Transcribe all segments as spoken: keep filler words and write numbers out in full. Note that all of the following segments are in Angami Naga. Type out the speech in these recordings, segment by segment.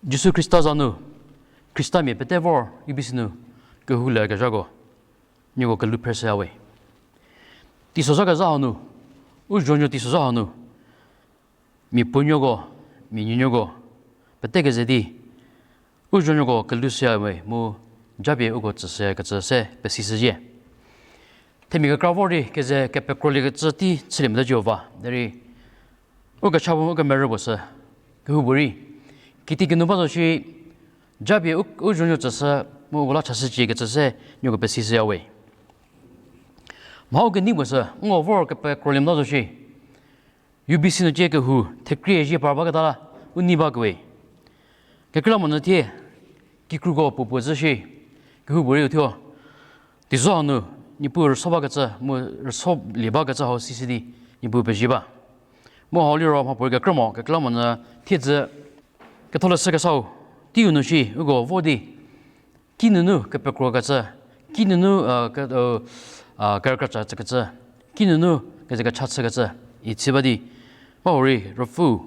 Jisu Khrista za nu, Khristamia pete vor U B C nu kehou le kezhako, nieko kelhou phreshüya we. Teisozha kezha hau nu, u zuonuo teisozha hau nu, mia puonuoko, mia nuonuoko, pete keze di, u zuonuoko kelhou shüya we mu japie uko tsüshüya kecü se pesishüzhie. Themia kekra vor di keze kepekrolie kecü tei chülie mote Jihova. Derei, u kecha bu u kemerü puo sü, kehoupuorei kiti kinu ba zo shi, japie u, u zuonuo tsüshü mu uko la chashücie kecü se nieko pesishüya we. Mha u kenei puo sü, nko vor kepekrolie mota zo shi, U B C nu tie kehou thekrie zie par baketa la, u nei ba kewe. Kekreilamonyü thie, kikruko puo puo zhü shi, kehoupuorei u thuo, teisozha nu, Niepuu rüso bakecü mu rüsolie bakecü hau sisi di, Niepuu pezie ba. Mu hau liro mhapuorei kekrei mo, kekreilamonyü thiedzü, ketholeshü kesau, teiu nu shi, uko vo di, kinunu kepekrokecü, kinunu, a, ke, a, kerükra tsükecü, kinunu keze kecha chükecü, ichü ba di, ba hurei ruopfü,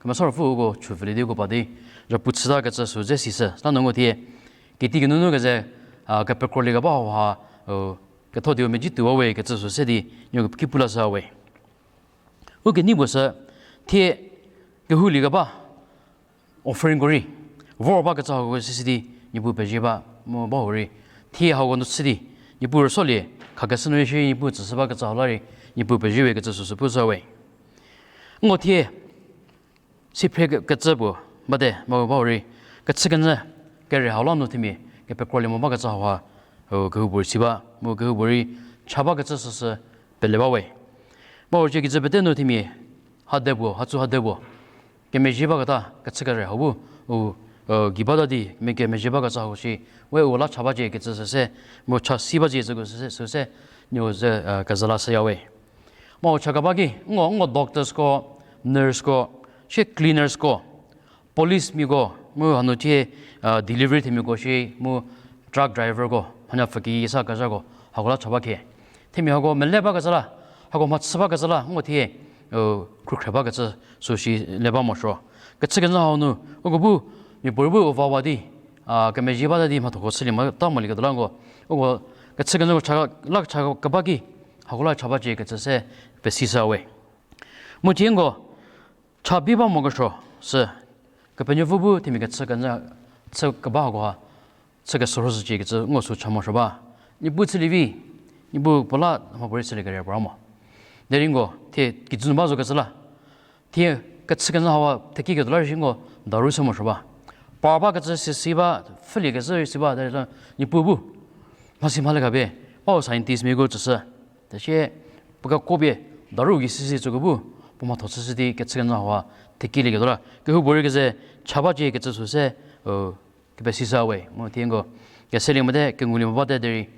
kemesa ruopfü uko chüpfülie di uko pa di, zhapu chütakecü sü ze sishü, süla nu nko thie, kiti kinunu keze, a, kepekrolie keba hauha, ketho diu mezhie tuowa we kecü sü se di, nieko ki pulashüya we. U kenei puo sü, thie, kehoulie keba, offeringko rei, vor bakecü hako sisi di, Niepuu pezie ba, mu ba hurei, thie hako nu chü di, Niepuu rüsolie, khakeshü nu rei shi Niepuu tsüshü bakecü hau la rei, Niepuu pezie we kecü süsü pushüya we. Nko thie, siphre ke, kecü puo, bate, mu ba hurei, kechükenyü, kere hau la nu themia, kepekrolie mo bakecü hauha, kehoupuorei si ba, mu kehoupuorei, cha bakecü süsü, pele ba we. Ba hurei kijü pete nu themia, hade puo, hatsu hade puo. Kemezhie baketa, kechü kere hau bu, u, gei bata di, mia kemezhie bakecü hau shi, we u la cha bacie kecü süse, mu cha si bacie züko süse, süse, nieko ze, kezü lashüya we. Mu cha keba ki, nko, nko doctorsko, nurseko, shie cleanersko, policemiako, mu hanu thie, delivery themiako shi, mu truck driverko, hanya pfüki sa kezhako, hako la cha ba khie. Themia hako mele bakecü la, hako mhachü bakecü la, nko thie, khrükhre bakecü, sü shi le ba morosuo. Kechükenyü hau nu, uko bu, miapuorei bu u vawa di, kemezhie bata di mhathoko chülie mota molieketuo la nko, uko kechükenyüko cha, la cha keba ki, hako la cha bacie kecü se, pesishüya we. Mu thie nko, cha bi ba mokesuo, sü, Kepenuopfü bu themia kechükenyü, chü keba hakoha, chü kesorhoshücie kecü nko sü cha morosuo ba. Niepuu chülie vi, Niepuu puo la mhapuorei chülie kere puo ra mo. Derei nko, thie kijü nu ba zo kecü la. Thie kechükenyü hawa thekieketuo la rei shi nko daru se morosuo ba. Par bakecü si si ba, pfhülie kecü rei si ba, derei Niepuu bu. Mhasi mhale khapie, bau scientistmiako tsüshü. Tesie, puo kekuo pie, daru gei sisi tsüko bu, puo mhatho chüshü di kechükenyü hawa, thekielieketuo la. Kehoupuorei keze, cha bacie kecü sü se, kepesishüya we, mu thie nko, keselie mote, kengulie mo bate derei,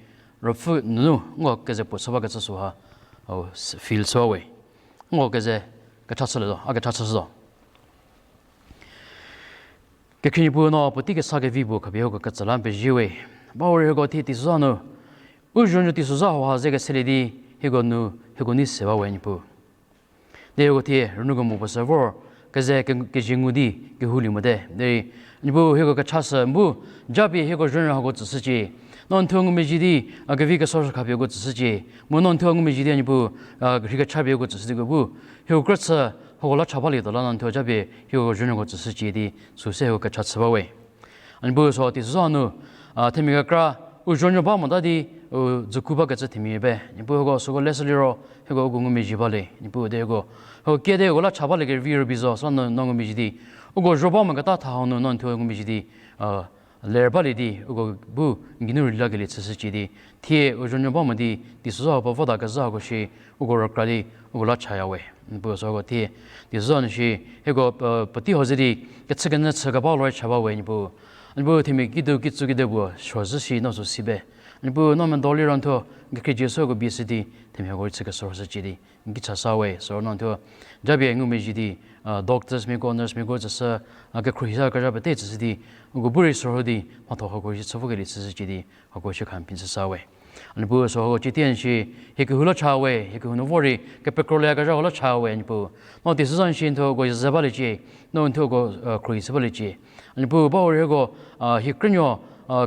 ruopfü nunu, nko keze puo chü bakecü süha, feel chüwa we. Nko keze, kecha chülie zo, a kecha chüshütuo. Kekhrie Niepuu no puotei kesa kevi puo khapie hieko ketsü la n pezie we. Ba hurei hieko thie teisozha nu, u zuonuo teisozha hauha ze keselie di, hieko nu, hieko nei se ba we Niepuu. Derei hieko thie rünu kemo puo sü vor, keze ke, kezhie ngu di, kehoulie mote. Derei, Niepuu hieko kecha sü bu, japie hieko zuonuo hako tsüshücie. No n thuo ngumezhie di, a kevi kesorho khapie uko tsüshücie. Mu no n thuo ngumezhie di Niepuu, a rhei kecha pie uko tsüshü di uko bu, hieko krüchü, hako la cha balietuo la no n thuo japie, hieko zuonuoko tsüshücie di, sü se hieko kecha chü ba we. A Niepuu sü teisozha nu, a themia kekra, u zuonuo ba mota di, u dzüku bakecü themia pie, Niepuu hieko süko leshü liro, hieko uko ngumezhie balie, Niepuu derei hieko, hieko kiüdi uko la cha balie kevi rübei zo, süla no, no ngumezhie di, uko zuo ba moketa tha hau nu no n thuo ngumezhie di, a ler balie di, uko bu n geinu rüli lakelie chüshücie di, thie u zuonuo ba mo di, teisozha hau puo vota kezhü hako shi, uko rükra di, uko la chaya we. Niepuu süko thie, teisozha nu shi, hieko, puotei hau ze di, kechükenyü chü keba loi cha ba we Niepuu. Niepuu themia kidu kitsu kide puo, suo zhü shi no sü si be. Niepuu no medo liro n thuo, n kekhrie Jisu ko bie shü di, themia hako rei chü kesorhoshücie di, n ki cha sa we, süro no n thuo, japie ngumezhie di, doctorsmiako, nursemiako tsüshü, a kekhruohi sa kezha pete tsüshü di, uko bu rei sorho di, mhatho hako rei chü vokelie chüshücie di, hako shi kha n phi chü sa we. A Niepuu, süko citien shi, hie kehou la cha we, hie kehou nu vor rei kepekrolie kezhau la cha we, a Niepuu. No teisozha shi n thuo uko ze baliecie, no n thuo uko khruohi se baliecie. A Niepuu, ba-u rei hieko, hie krünuo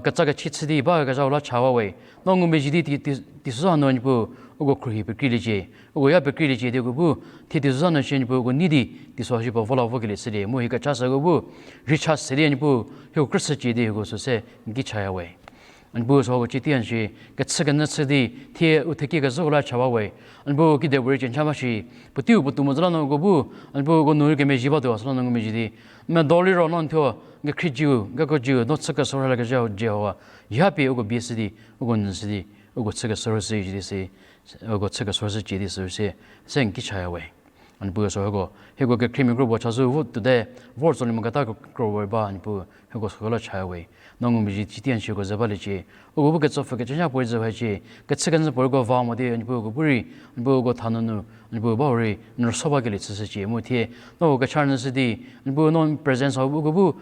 ketsa kechi chü di ba kezhau la cha we. No ngumezhie di teisozha nu, a Niepuu, uko khruohi pekreiliecie, uko ya pekreiliecie di uko bu thie teisozha nu shi, a Niepuu, uko nei di teiso shi puo vo la vokelie chülie mu hie kecha süko bu rei cha se di, a Niepuu, hieko krüshücie di hieko süse n ki chaya we. A Niepuu, süko citien shi, kechükenyü chü di thie u thekie kezhüko la cha ba we. A Niepuu, kidepuorei cencha ba shi, puoteiu puotou mo zü la no uko bu, a Niepuu, uko nu rei kemezhie batuo süla no ngumezhie di, medo liro no n thuo n kekhrieu, n kekuo jiu no chü kesorhü la kezhau Jihova, yapie uko bie shü di, uko nyü shü di, uko chü kesorhü shü di se, uko chü kesorhü shücie di süu se, se n ki chaya we. A Niepuu, süko hieko kekreimia kro puo chazou vo tuote, vor tsolie moketa kro we ba, a Niepuu, hieko süko la cha we. No ngumezhie citien shi uko ze baliecie, uko bu ketsopfü kecünya puorei zü hecie, kechükenyü puorei uko va mo di, a Niepuu, uko bu rei, a Niepuu, uko thanunu, a Niepuu, ba-u rei n rüso bakelie chüshücie mu thie no uko kecha nyü shü di, a Niepuu, no presence hau uko bu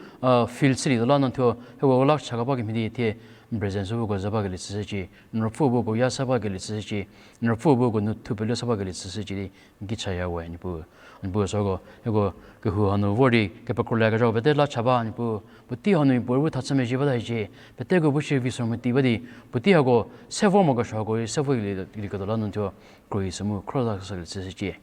feel chülietuo la no n thuo hieko la cha keba kemhie di thie n presence uko ze bakelie chüshücie, n ruopfü bu uko ya se bakelie chüshücie, n ruopfü bu uko nu thupie lo se bakelie chüshücie di n ki chaya we, a Niepuu. A Niepuu, süko hieko kehou hanu vor di kepekrolie kezhau pete la cha ba, a Niepuu, puotei hanu puorei bu thachü mezhie bata hiecie, peteko bu shi visor meti ba di, puotei hako se vor mokesuo hako rei se volieketuo la no n thuo khruohi se mu khro za kelie chüshücie.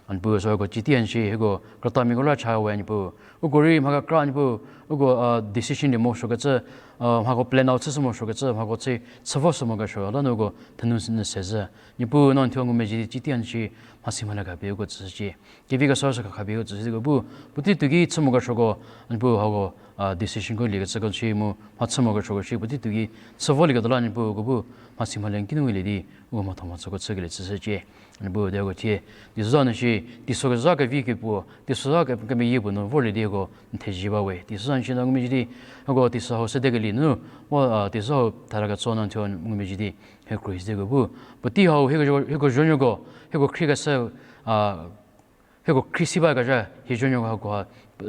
A Niepuu, süko citien shi hieko krütamiako la cha we, a Niepuu, uko rei mha kekra, a Niepuu, uko decision lie morosuokecü, mhako plan out chüshü morosuokecü, mhako chü chü voshü mokesuo la no uko thenu nyü se zhü. Niepuu, no n thuo ngumezhie di citien shi mhasi mhale khapie uko tsüshücie, kevi kesorshü khapie uko tsüshü di uko bu puotei tuoki chü mokesuoko, a Niepuu, hako decisionko liekecüko shi mu mha chü mokesuoko shi puotei tuoki chü volieketuo la, a Niepuu, uko bu mhasi mhale n ki nu ngulie di uko mhatho mhachüko chükelie chüshücie. A Niepuu, de uko thie teisozha nu shi, teiso kezha kevi kepuo, teisozha kemeyie puo nu vorlie di uko n thezie ba we. Teisozha nu shi no ngumezhie di, uko teisozha hau sedekelie nunu, teisozha hau thela ketso no n thuo ngumezhie di, hie khruohi se di uko bu puotei hau hieko zonuoko, hieko khriekeshü, hieko khrie si bakezha hie zonuoko hakoha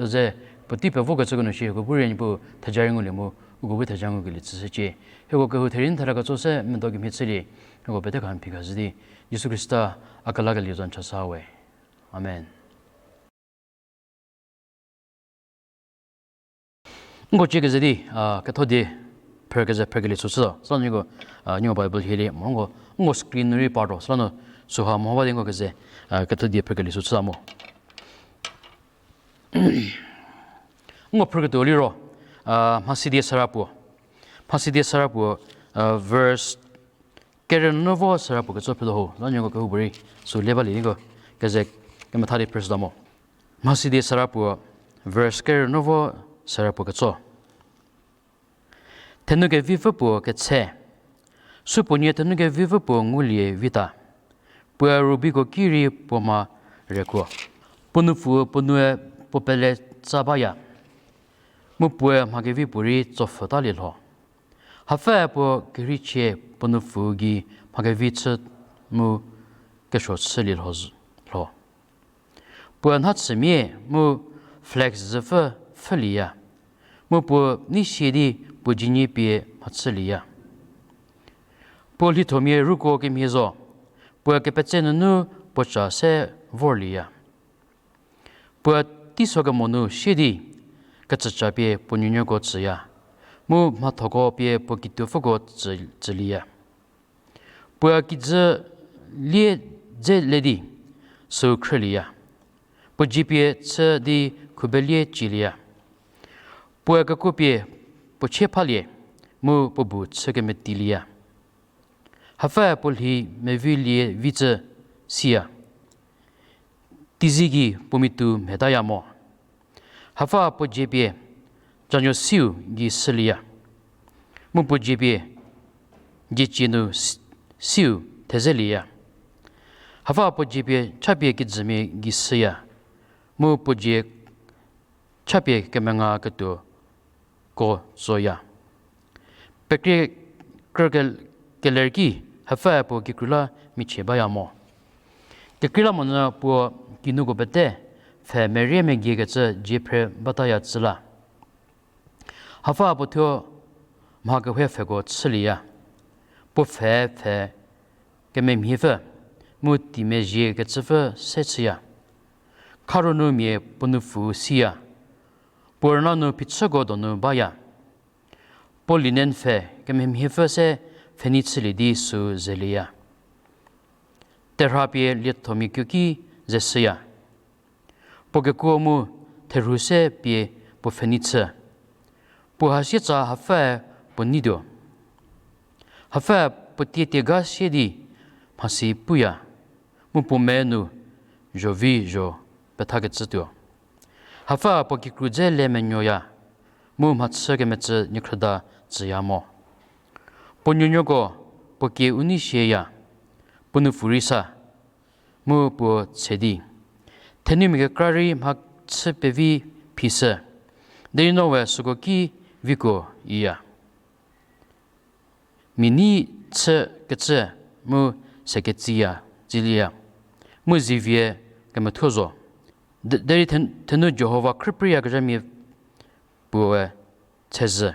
ze puotei pevokecüko nu shi hieko bu rei, a Niepuu, theja rei ngulie mu uko bu theja ngukelie chüshücie. Hieko kehou therie n thela ketso se medo kemhie chülie, hieko pete kha n phi khashü di, Jisu Khrista a kelakelie za n chashü we. Amen. Nko cie keze di kethodie phrü keze phrükelie sü chüta süla nieko, nieko Bible hielie mo nko, nko screen nu rei partuo süla no süha mo ba di nko keze kethodie phrükelie sü chüta mo. Nko phrüketuo liro, Mhasidie Sara puo, Mhasidie Sara puo, verse kerü nunu vo sara puo ketso phrütuo ho la nieko kehoupuorei sü le balie nieko keze kemetha di phrüshüta mo. Mhasidie Sara puo, verse kerü nunu vo sara puo ketso. Thenou kevipfü puo ketshe. Supuonie thenou kevipfü puo ngulie vita. Puoe rubiko ki rei puo mha rekuo. Puo nupfu puo nue puo pele tsa baya. Mu puoe mha kevi puorei tsopfhütalie lho. Hapfü puo kerheichie puo nupfu gei mha kevi chü mu kesuo chülie lho. Puo nha chümia mu flax züpfü pfhülieya. Mu puo nei sie di puo dzie nie pie mhachülieya. Puo lhithomia ruko kemhie zo. Puoe kepetse nunu puo ca se vorlieya. Puoe teiso kemo nu sie di, kecüca pie puo nuonuoko tsüya, mu mhathoko pie puo kituopfüko tsü, tsülieya. Puoe kijü lie dze le di, süu khrülieya. Puo dzie pie chü di khubelie cielieya. Puoe kekuo pie puo chie phalie, mu puo bu chü kemetilieya. Hapfü puo lhi mevilie vi tsü siya. Teizie gei puo mitu mhetaya mo. Hapfü puo dzie pie canuo siu gei shülieya. Mu puo dzie pie diecie nu siu thezelieya. Hapfü puo dzie pie chapie kijümia gei shüya. Mu puo dzie chapie kemenga ketuoko tsoya. Pekrie krü keler ki hapfü puo kikru la michie baya mo. Kekreilamonyü puo kinuko pete pfhe merie megiekecü dzie phre bataya tsü la. Hapfü puo thuo mha kehoe pfheko chülieya. Puo pfhe pfhe kememhiepfü, mu teimezhiekecüpfü se chüya. Kharunu mia puo nupfu siya. Puo rüna nu phichüko donu baya. Puo linen pfhe kememhiepfü se pfhenei chülie di süu zelieya. Terha pie liethomia kuoki ze shüya. Puo kekuo mu therhu se pie puo pfhenei chü. Puo hasietsa hapfüe puo neituo. Hapfüe puo tie tiega sie di mhasi puya, mu puo me nu zhovi zho pethakecütuo. Hapfüe puo kikru dze le menuoya, mu mhachü kemecü niekhrüda tsüya mo. Puo nuonuoko puo kie u nei shieya, puo nupfu rei sa, mu puo tse di, thenumia kekra rei mhachü pevi phishü, derei no we süko ki vikuo, iya. Mia nei chükecü mu seketsiya, tsilieya, mu zivie kemethuo zo. De-, derei then-, thenu Jihova khrüpreiyakezhamia puoe chüzhü.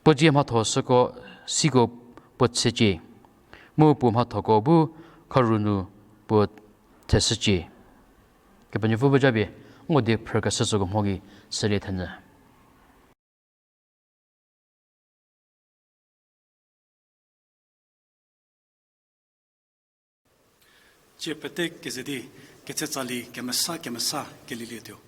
Puo dzie mhatho süko, siko puo tsücie, mu puo mhathoko bu kharu nu puo theshücie. Kepenuopfü bu japie, nko die phrükeshü süko mho gei sülie thenyü. Cie pete keze di, ketse tsali kemesa kemesa kelilietuo.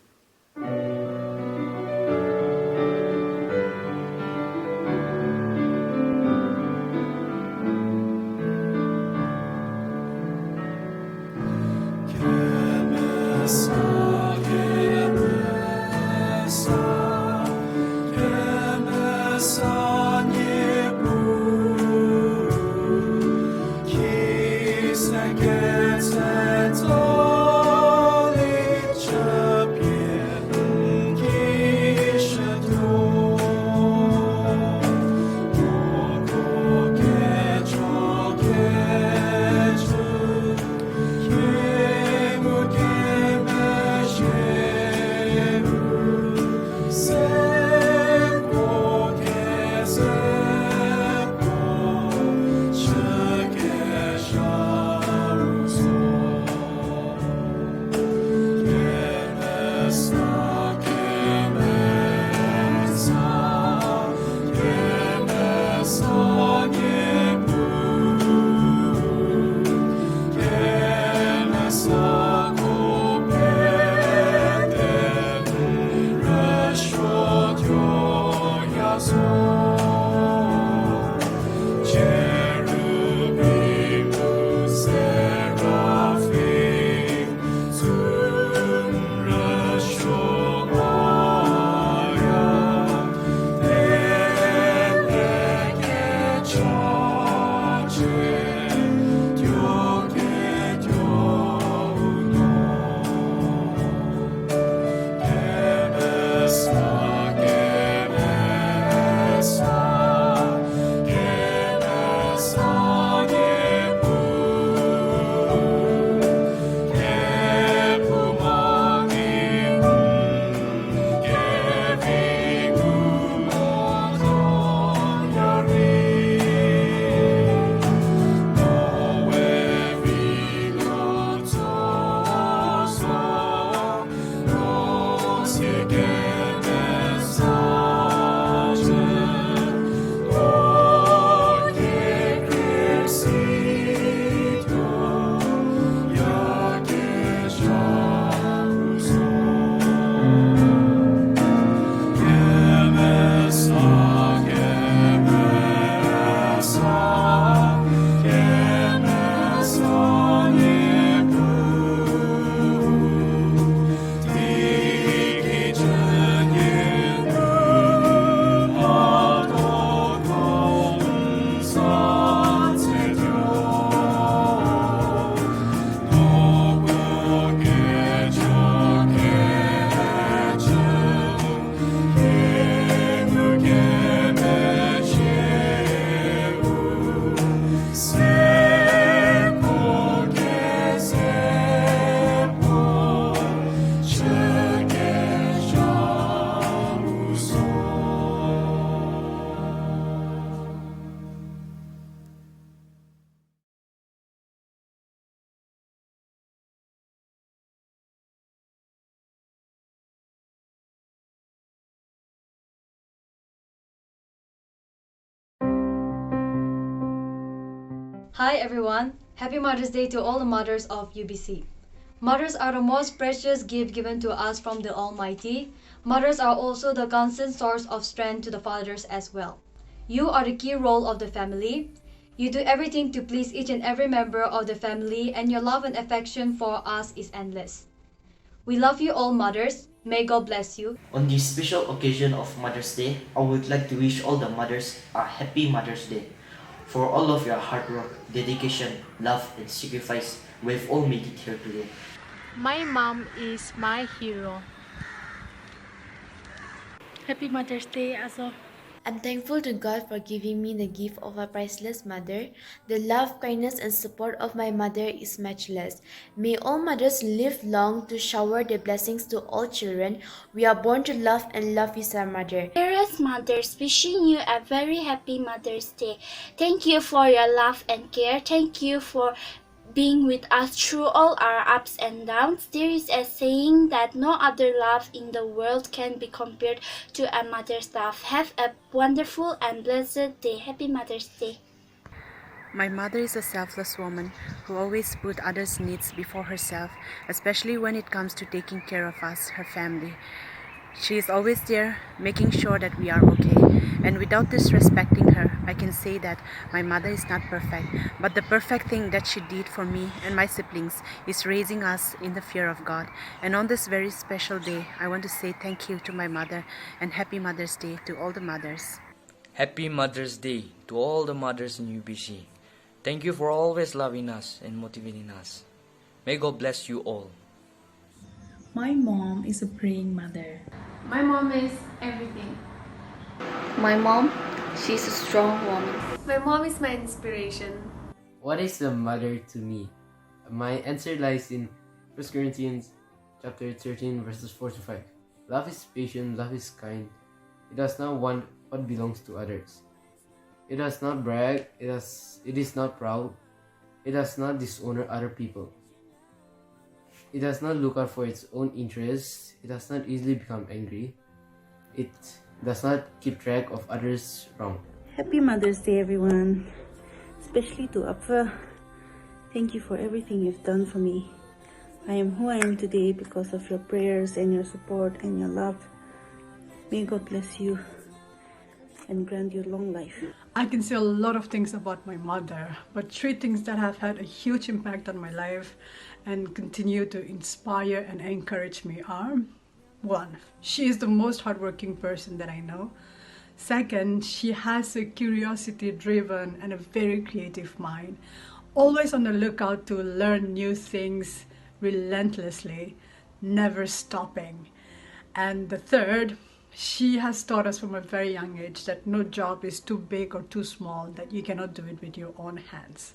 Hi everyone, happy Mother's Day to all the mothers of U B C. Mothers are the most precious gift given to us from the Almighty. Mothers are also the constant source of strength to the fathers as well. You are the key role of the family. You do everything to please each and every member of the family, and your love and affection for us is endless. We love you all, mothers. May God bless you. On this special occasion of Mother's Day, I would like to wish all the mothers a happy Mother's Day for all of your hard work, dedication, love, and sacrifice. We've all made it here today. My mom is my hero. Happy Mother's Day, Azo. I'm thankful to God for giving me the gift of a priceless mother. The love, kindness, and support of my mother is matchless. May all mothers live long to shower their blessings to all children. We are born to love and love is our mother. Dearest mothers, wishing you a very happy Mother's Day. Thank you for your love and care. Thank you for being with us through all our ups and downs. There is a saying that no other love in the world can be compared to a mother's love. Have a wonderful and blessed day. Happy Mother's Day. My mother is a selfless woman who always put others' needs before herself, especially when it comes to taking care of us, her family. She is always there, making sure that we are okay. And without disrespecting her, I can say that my mother is not perfect, but the perfect thing that she did for me and my siblings is raising us in the fear of God. And on this very special day, I want to say thank you to my mother and happy Mother's Day to all the mothers. Happy Mother's Day to all the mothers in U B C. Thank you for always loving us and motivating us. May God bless you all. My mom is a praying mother. My mom is everything. My mom, she's a strong woman. My mom is my inspiration. What is a mother to me? My answer lies in First Corinthians chapter thirteen, verses four to five. Love is patient, love is kind. It does not want what belongs to others. It does not brag, it does, it is not proud. It does not dishonor other people. It does not look out for its own interests. It does not easily become angry. It does not keep track of others' wrong. Happy Mother's Day, everyone. Especially to Apfü. Thank you for everything you've done for me. I am who I am today because of your prayers and your support and your love. May God bless you and grant you long life. I can say a lot of things about my mother, but three things that have had a huge impact on my life and continue to inspire and encourage me are: one, she is the most hardworking person that I know. Second, she has a curiosity driven and a very creative mind, always on the lookout to learn new things relentlessly, never stopping. And the third, she has taught us from a very young age that no job is too big or too small that you cannot do it with your own hands.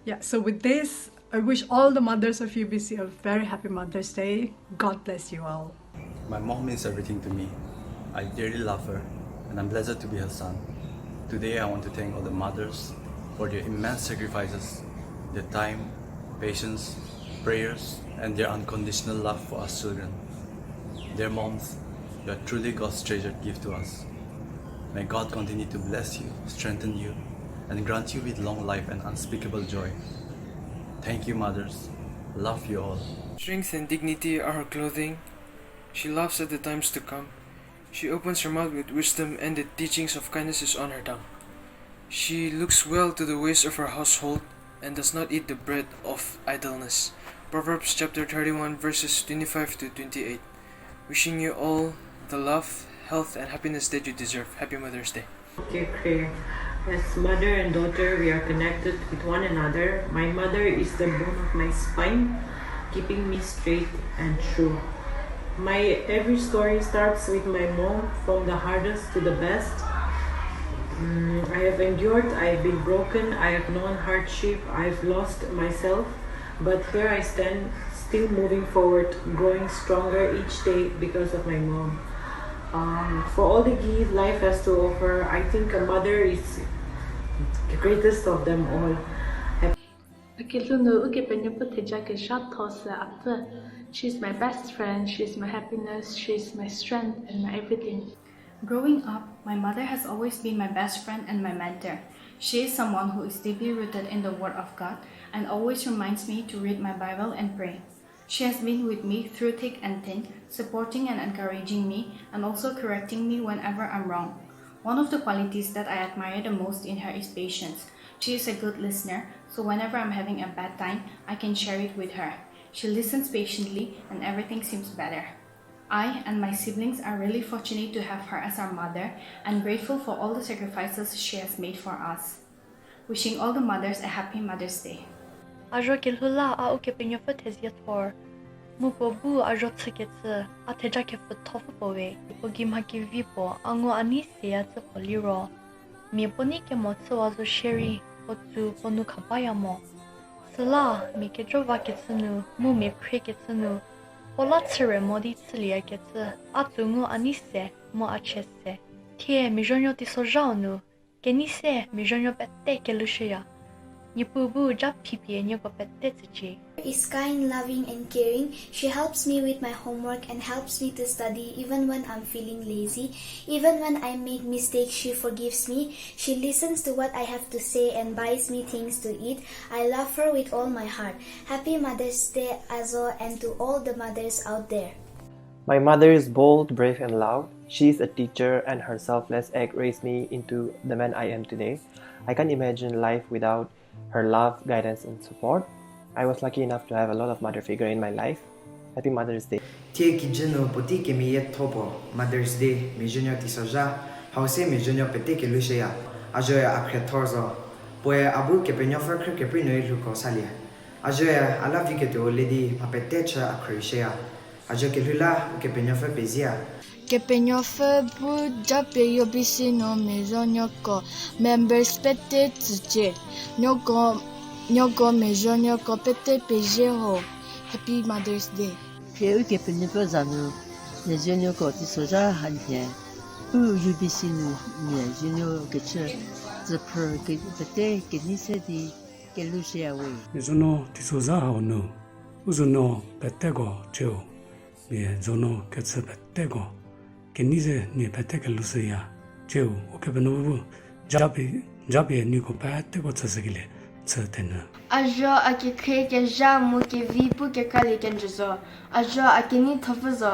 Yeah, so with this, I wish all the mothers of U B C a very happy Mother's Day. God bless you all. My mom means everything to me. I dearly love her, and I'm blessed to be her son. Today, I want to thank all the mothers for their immense sacrifices, their time, patience, prayers, and their unconditional love for us children. Dear moms, you are truly God's treasured gift to us. May God continue to bless you, strengthen you, and grant you with long life and unspeakable joy. Thank you, mothers. Love you all. Strength and dignity are her clothing. She laughs at the times to come. She opens her mouth with wisdom, and the teachings of kindness is on her tongue. She looks well to the ways of her household and does not eat the bread of idleness. Proverbs chapter thirty-one, verses twenty-five to twenty-eight. Wishing you all the love, health, and happiness that you deserve. Happy Mother's Day. Okay, okay. As mother and daughter, we are connected with one another. My mother is the bone of my spine, keeping me straight and true. My every story starts with my mom, from the hardest to the best. Mm, I have endured, I have been broken, I have known hardship, I have lost myself, but here I stand, still moving forward, growing stronger each day because of my mom. Um, for all the gift life has to offer, I think a mother is the greatest of them all. A kelhou nu Ukepenuopfü theja kezhatho sü Apfü. She's my best friend, she's my happiness, she's my strength and my everything. Growing up, my mother has always been my best friend and my mentor. She is someone who is deeply rooted in the Word of God and always reminds me to read my Bible and pray. She has been with me through thick and thin, supporting and encouraging me and also correcting me whenever I'm wrong. One of the qualities that I admire the most in her is patience. She is a good listener, so whenever I'm having a bad time, I can share it with her. She listens patiently and everything seems better. I and my siblings are really fortunate to have her as our mother and grateful for all the sacrifices she has made for us. Wishing all the mothers a happy Mother's Day. A zho kelhou la a Ukepenuopfü thezie thor. Mu puo bu a zho chükecü, a theja kepfhüthopfü puo we, puo gei mha kevi puo a ngu a nei seya cü puo liro, mia puo nei kemo chüwa zo shierei, puo tsü puo nu kha baya mo. Süla, mia kejo vakecü nu, mu mia phriekecü nu, puo la chüre mo di chülieyakecü, a tsü ngu a nei se, mu a chie se. Thie miazuonuo teisozhau nu, kenei se miazuonuo pete kelushüya. Niepuu bu ja phipie nieko pete tsücie. Is kind, loving, and caring. She helps me with my homework and helps me to study even when I'm feeling lazy. Even when I make mistakes, she forgives me. She listens to what I have to say and buys me things to eat. I love her with all my heart. Happy Mother's Day, Azo, and to all the mothers out there. My mother is bold, brave, and loud. She is a teacher, and her selfless act raised me into the man I am today. I can't imagine life without her love, guidance, and support. I was lucky enough to have a lot of mother figure in my life. Happy Mother's Day. Thie kijü nu puotei kemeyietho puo Mother's Day, miazuonuo teisozha, hau se miazuonuo pete kelushüya. A zhoe a khriethor zo. Puoe a bu Kepenuopfü khrü keprei nu rei lhouko salie. A zhoe a la viketuo le di mha pete chü a khruohishüya. A zho kelhou la Ukepenuopfü pezie. Kepenuopfü bu japie U B C nu miazuonuoko members pete tsücie. Nieko, nieko miazuonuoko pete pezie ho. Happy Mother's Day. Thie Ukepenuopfü za nu miazuonuoko teisozha hanhie, u U B C nu miazuonuo kechü tsüphrü ke-, pete kenei se di kelushüya we. Miazuonuo teisozha hau nu, u zuonuo peteko cieu, miazuonuo kechü peteko kenei se nie pete kelushüya. Cieu Ukepenuopfü bu japie, japie nieko peteko tsüshükelie chü thenyü. A zho a kekhrie kezha mu kevi pu kekalie kenjü zo. A zho a kenei thopfü zo.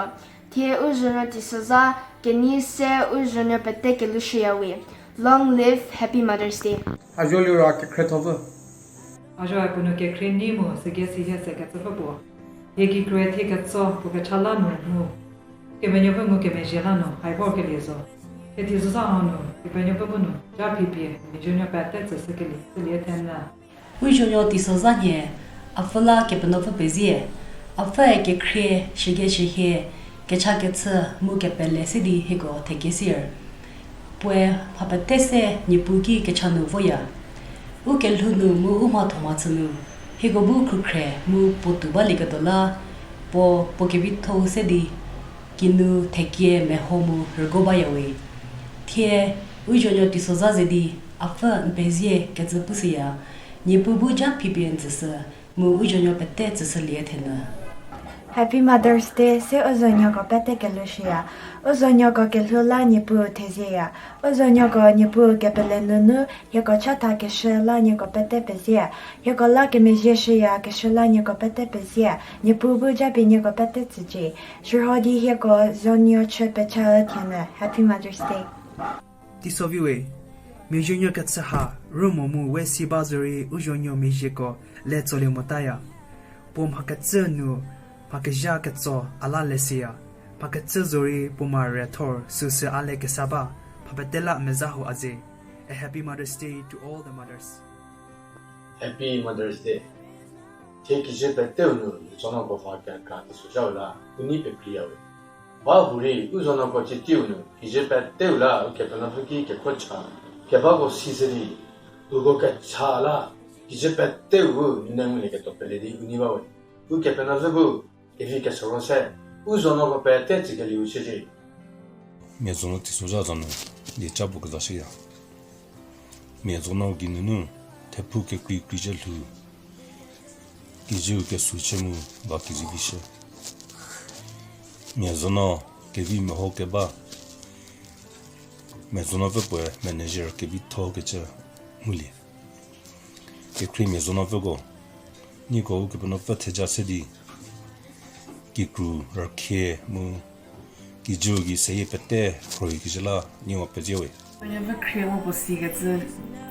Thie u zuonuo teisozha kenei se u zuonuo pete kelushüya we. Long live, Happy Mother's Day. A zho liro a kekhrie thopfü. A zho a puo nu kekhrie nyi mu sügei sihie se kecüpfü puo. Hie kikrue thie ketso puo kecha la nu mu Kepenuopfü ngukemezhie la nu hai vorkelie zo. Hie teisozha hau nu Kepenuopfü bu nu ja phipie miazuonuo pete tsüshükelie chülie thenyü. U zuonuo teisozha nhie, a pfü la Kepenuopfü pezie. A pfüe kekhrie, shügei shühie, kechakechü mu kepele se di hieko thekie sier. Puoe mha pete se Niepuu ki kecha nu voya. U kelhou nu mu u mhathomhachü nu, hieko bu khrükhre mu puotou balieketuo la, puo, puo kevitho-u se di kinu thekie meho mu rügo baya we. Thie u zuonuo teisozha ze di a pfü n pezie kecü pushüya. Niepuu bu ja phipie n tsüshü, mu u zuonuo pete tsüshülie thenyü. Happy Mother's Day se u zuonuoko pete kelushüya. U zuonuoko kelhou la Niepuu thezieya. U zuonuoko Niepuu kepele nunu hieko chatha keshü la nieko pete pezie. Hieko la kemezhie shüya keshü la nieko pete pezie. Niepuu bu japie nieko pete tsücie. Shürho di hieko zuonuo chü pecha-u thenyü. Happy Mother's Day. Teisovi we, miazuonuo kechü ha ru mo mu we si ba zorei u zuonuo mezhieko le tsolie motaya. Puo mha kecü nu mha kezha ketso a la le siya. Mha kecü zorei puo mare thor süsü a le kesa ba. Mha pete la meza ho a ze. A happy Mother's Day to all the mothers. Happy Mother's Day. Thie kijü peteu nu zuonuoko mha kekra teisozhau la u nei pekreiya we. Ba hurei u zuonuoko citeiu nu kijü peteu la Ukepenuopfü ki kekhocha kebako si se di, uko kecha la kijü peteu bu nunei ngulieketuo pele di u nei ba we. Ukepenuopfü bu kevi kesoro se u zuonuoko pete tsükelieu chücie. Mia zuonuo teisozha za nu dieca puo kezashüya. Mia zuonuo geinunu thephu kekrei kreize lhou, kijüu kesu chü mu va kezivi shü. Mia zuonuo kevi meho keba, mia zuonuopfü puoe manager kevitho kecü. ngulie. Kekhriemia zonuopfüko, nieko Ukepenuopfü theja se di, kikru rükhie mu kijüu gei seyie pete khrohi kecü la nieko pezie we. Ukepenuopfü khrie mu puo sikecü,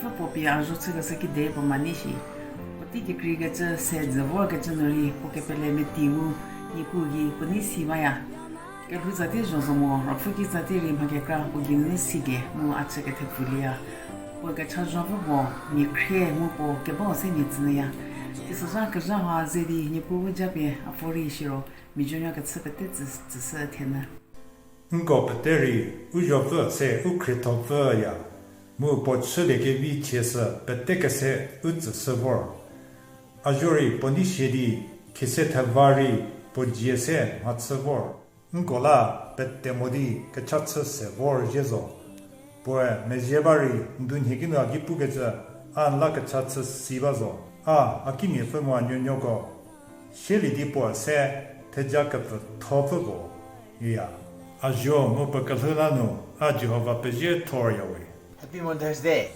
pfü puo pie a zo chükeshü kide puo mani shi. Puotei kekreikecü se dzü vorkecü nu rei puo kepele meti mu Niepuu gei puo nei si baya. Kelhou tsatie zho zo mo, ruopfü ki tsatie rei mha kekra puo gei nunu si die mu a chü kethepfülieya. Puo kecha zhopfü puo mia khrie mu puo kebau se mia tsünyüya. Teisozha kezha ha ze di Niepuu bu japie a pfü rei shiro, miazuonuo kechü pete tsü, tsüshü thenyü. Nko pete rei u zopfü se u khriethopfüya, mu puo chüliekevi chie sü pete kese u tsüshü vor. A zuo rei puo nei sie di khise theva rei puo dzie se mhachü vor. Nko la pete mo di kecha chü se vor zhie zo. Puoe mezhie ba rei ndu nhie kinu a ki pukecü, a n la kecha chü si ba zo. A, a kimiapfü mu a nuonuoko, sielie di puo se theja kepfüthopfü puo ya. A zuo mu puo kelhou la nu a Jihova pezie thorya we. Happy Mother's Day.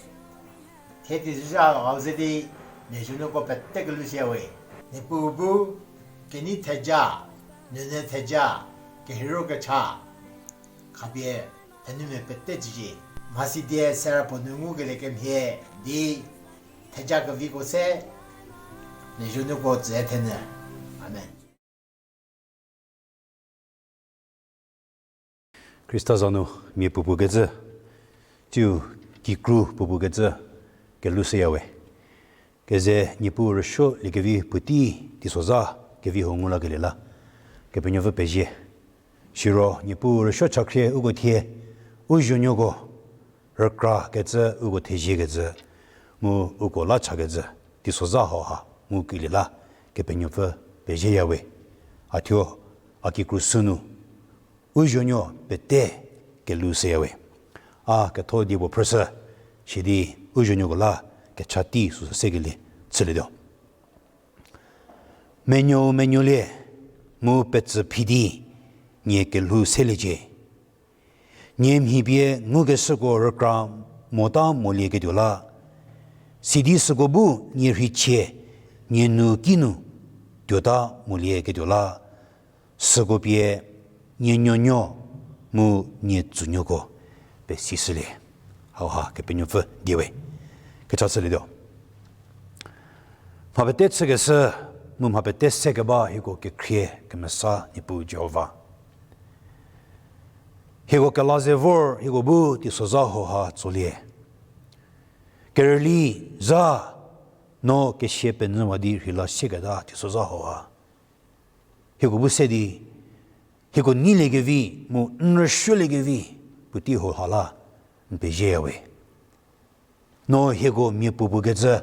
Thie teisozha hau ze di miazuonuoko pete kelhou shüya we. Niepuu bu kenei theja, nuonuo theja, kehiro kecha khapie thenumia pete tsücie. Mhasi die sera puo nu ngukelie kemhie di theja keviko se miazuonuoko tsü thenyü. Amen. Khrista za nu mia puopuo kecü, tsiu kikru puopuo kecü kelhou shüya we. Keze Niepuu rüsuoliekevi puotei teisozha kevi huo ngu lakelie la Kepenuopfü pezie. Siro Niepuu rüsuo chakhrie uko thie u zuonuoko rükra kecü uko thezie kecü mu uko la cha kecü teisozha hauha ngukelie la Kepenuopfü pezieya we. A thuo a kikru sünu u zuonuo pete kelhou shüya we. A ketho die puo phrüshü, sidi u zuonuoko la kecha tei süsü sekelie chülietuo. Menuo menuolie mu petsü phi di nie kelhou seliecie. Nie mhi pie ngukeshüko rükra mota molieketuo la, sidi süko bu nie rheichie nie nu kinu tuota molieketuo la, süko pie nie nuonuo mu nie tsünuoko pesishülie. Hauha Kepenuopfü die we. Kecha chülietuo. Mha pete chükeshü mu mha pete sekeba hieko kekhrie kemesa Niepuu Jihova, hieko kela ze vor hieko bu teisozha hauha tsolie. Kerüli zha no kesia penyüwa di rheila sieketa teisozha hauha hieko bu se di, hieko neiliekevi mu n rüsuoliekevi puotei hauha la n pezieya we. No hieko mia puopuo kecü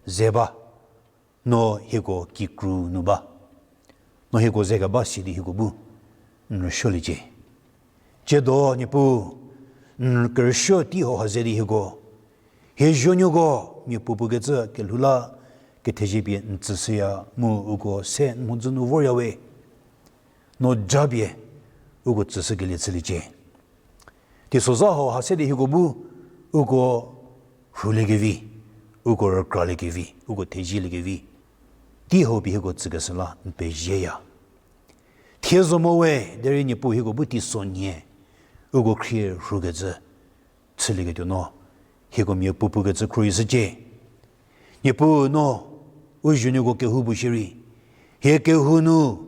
ze ba, no hieko kikru nu ba, no hieko ze keba sidi hieko bu n rüsuoliecie. Tsiedo Niepuu, n kerüsuo tei hauha ze di hieko, hie zuonuoko mia puopuo kecü kelhou la kethezie pie n tsüshüya mu uko se n mhodzü nu vorya we. No japie uko tsüshükelie chüliecie. Teisozha hauha se di hieko bu uko rhuliekevi, uko rükraliekevi, uko thezieliekevi tei hau pie hieko tsükeshü la n pezieya. Thie zo mo we derei Niepuu hieko bu teisonhie uko khrie rhukecü chülieketuo no hieko mia puopuo kecü khruohishücie. Niepuu no u zuonuoko kehou bu shierei, hie kehou nu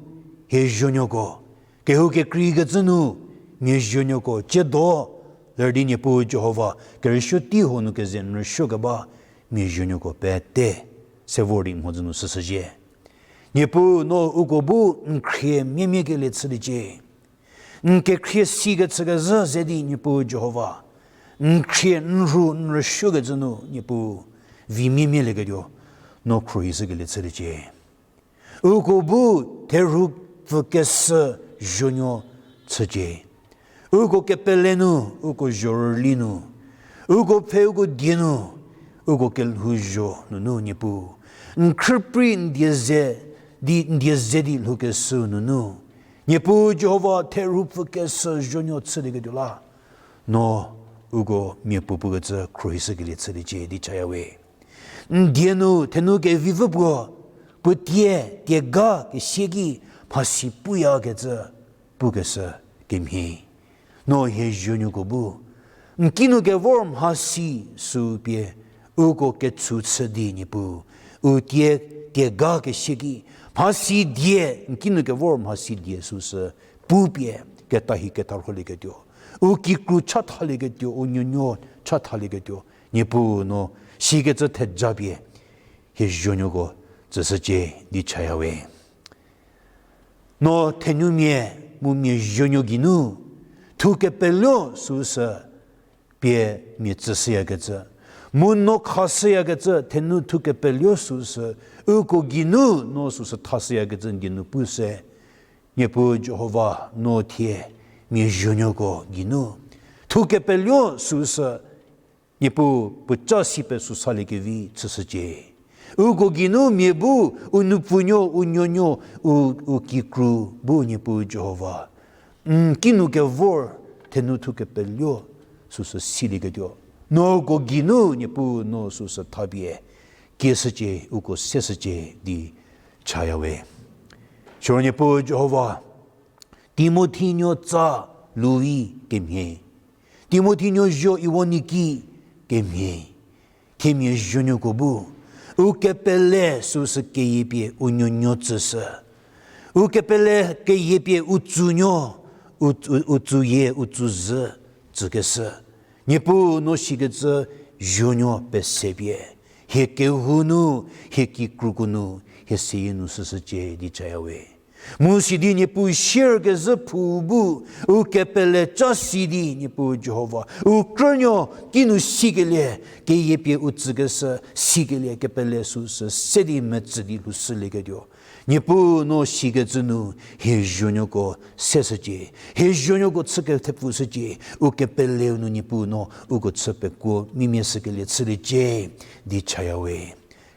hie zuonuoko kehou kekreikecü nu mia zuonuoko tsiedo ler di Niepuu Jihova kerüsuo tei hau nu keze n rüsuo keba mia zuonuoko pete se vor di n mhodzü nu shüshüzhie. Niepuu no uko bu n khrie miamia kelie chüliecie. N kekhrie sikecü kezhü ze di Niepuu Jihova, n khrie n rhu n rüsuokecü nu Niepuu vi miamialieketuo no khruohishükelie chüliecie. Uko bu therhu pfükeshü zuonuo chücie. Uko kepele nu, uko zhorüli nu, uko pfhe uko die nu, uko kelhou zho nunu Niepuu, n khrüprei n die ze di n die ze di lhoukeshü nunu Niepuu Jihova therhu pfükeshü zuonuo chülieketuo la no uko miapuo pukecü khruohishükelie chüliecie di chaya we. N die nu thenu kevipfü puo, puo tie, tie ga kesie ki mhasi puyakecü pukeshü kemhie. No hie zuonuoko bu n kinu kevor mhasi sü pie uko ketsu chü di Niepuu, u tie, tie ga kesie ki mhasi die, n kinu kevor mhasi die süsü pupie ketahi ketharholieketuo, u kikru chathalieketuo, u nuonuo chathalieketuo, Niepuu no sikecü thejapie hie zuonuoko tsüshücie di chaya we. No thenumia mu mia zuonuo geinu thu kepeluo süsü pie mia tsüshüyakecü, mu no khashüyakecü thenu thu kepeluo süsü uko geinu no süsü thashüyakecü n die nu pu se. Niepuu Jihova no thie mia zuonuoko geinu thu kepeluo süsü Niepuu puoca si pesü saliekevi chüshücie. Uko geinu mia bu, u nupfunuo, u nuonuo, u, u kikru bu Niepuu Jihova n kinu kevor thenu thu kepeluo süsü silieketuo, no uko geinu Niepuu no süsü thapie kieshücie, uko seshücie di chaya we. Siro Niepuu Jihova, Timothi nuo tsa Lui kemhie, Timothi nuo zuo Iwoniki kemhie, themia zuonuoko bu u kepele süsü keyiepie u nuonuo tsüshü. U kepele keyiepie u tsunuo, u, u, u tsuyie, u tsuzhü tsükeshü. Niepuu no sikecü zuonuo pesepie hie kehou nu, hie kikruko nu, hie seyie nu shüshücie di chaya we. Mu sidi Niepuu sierkezhü phu bu u kepele ca si di Niepuu Jihova, u krünuo kinu sikelie, keyiepie u tsükeshü sikelie kepele süsü se di metsü di lhoushülieketuo, Niepuu no sikecü nu hie zuonuoko seshücie, hie zuonuoko chü kethepfushücie, u kepeleu nu Niepuu no uko chü pekuo mimia shükelie chüliecie di chaya we.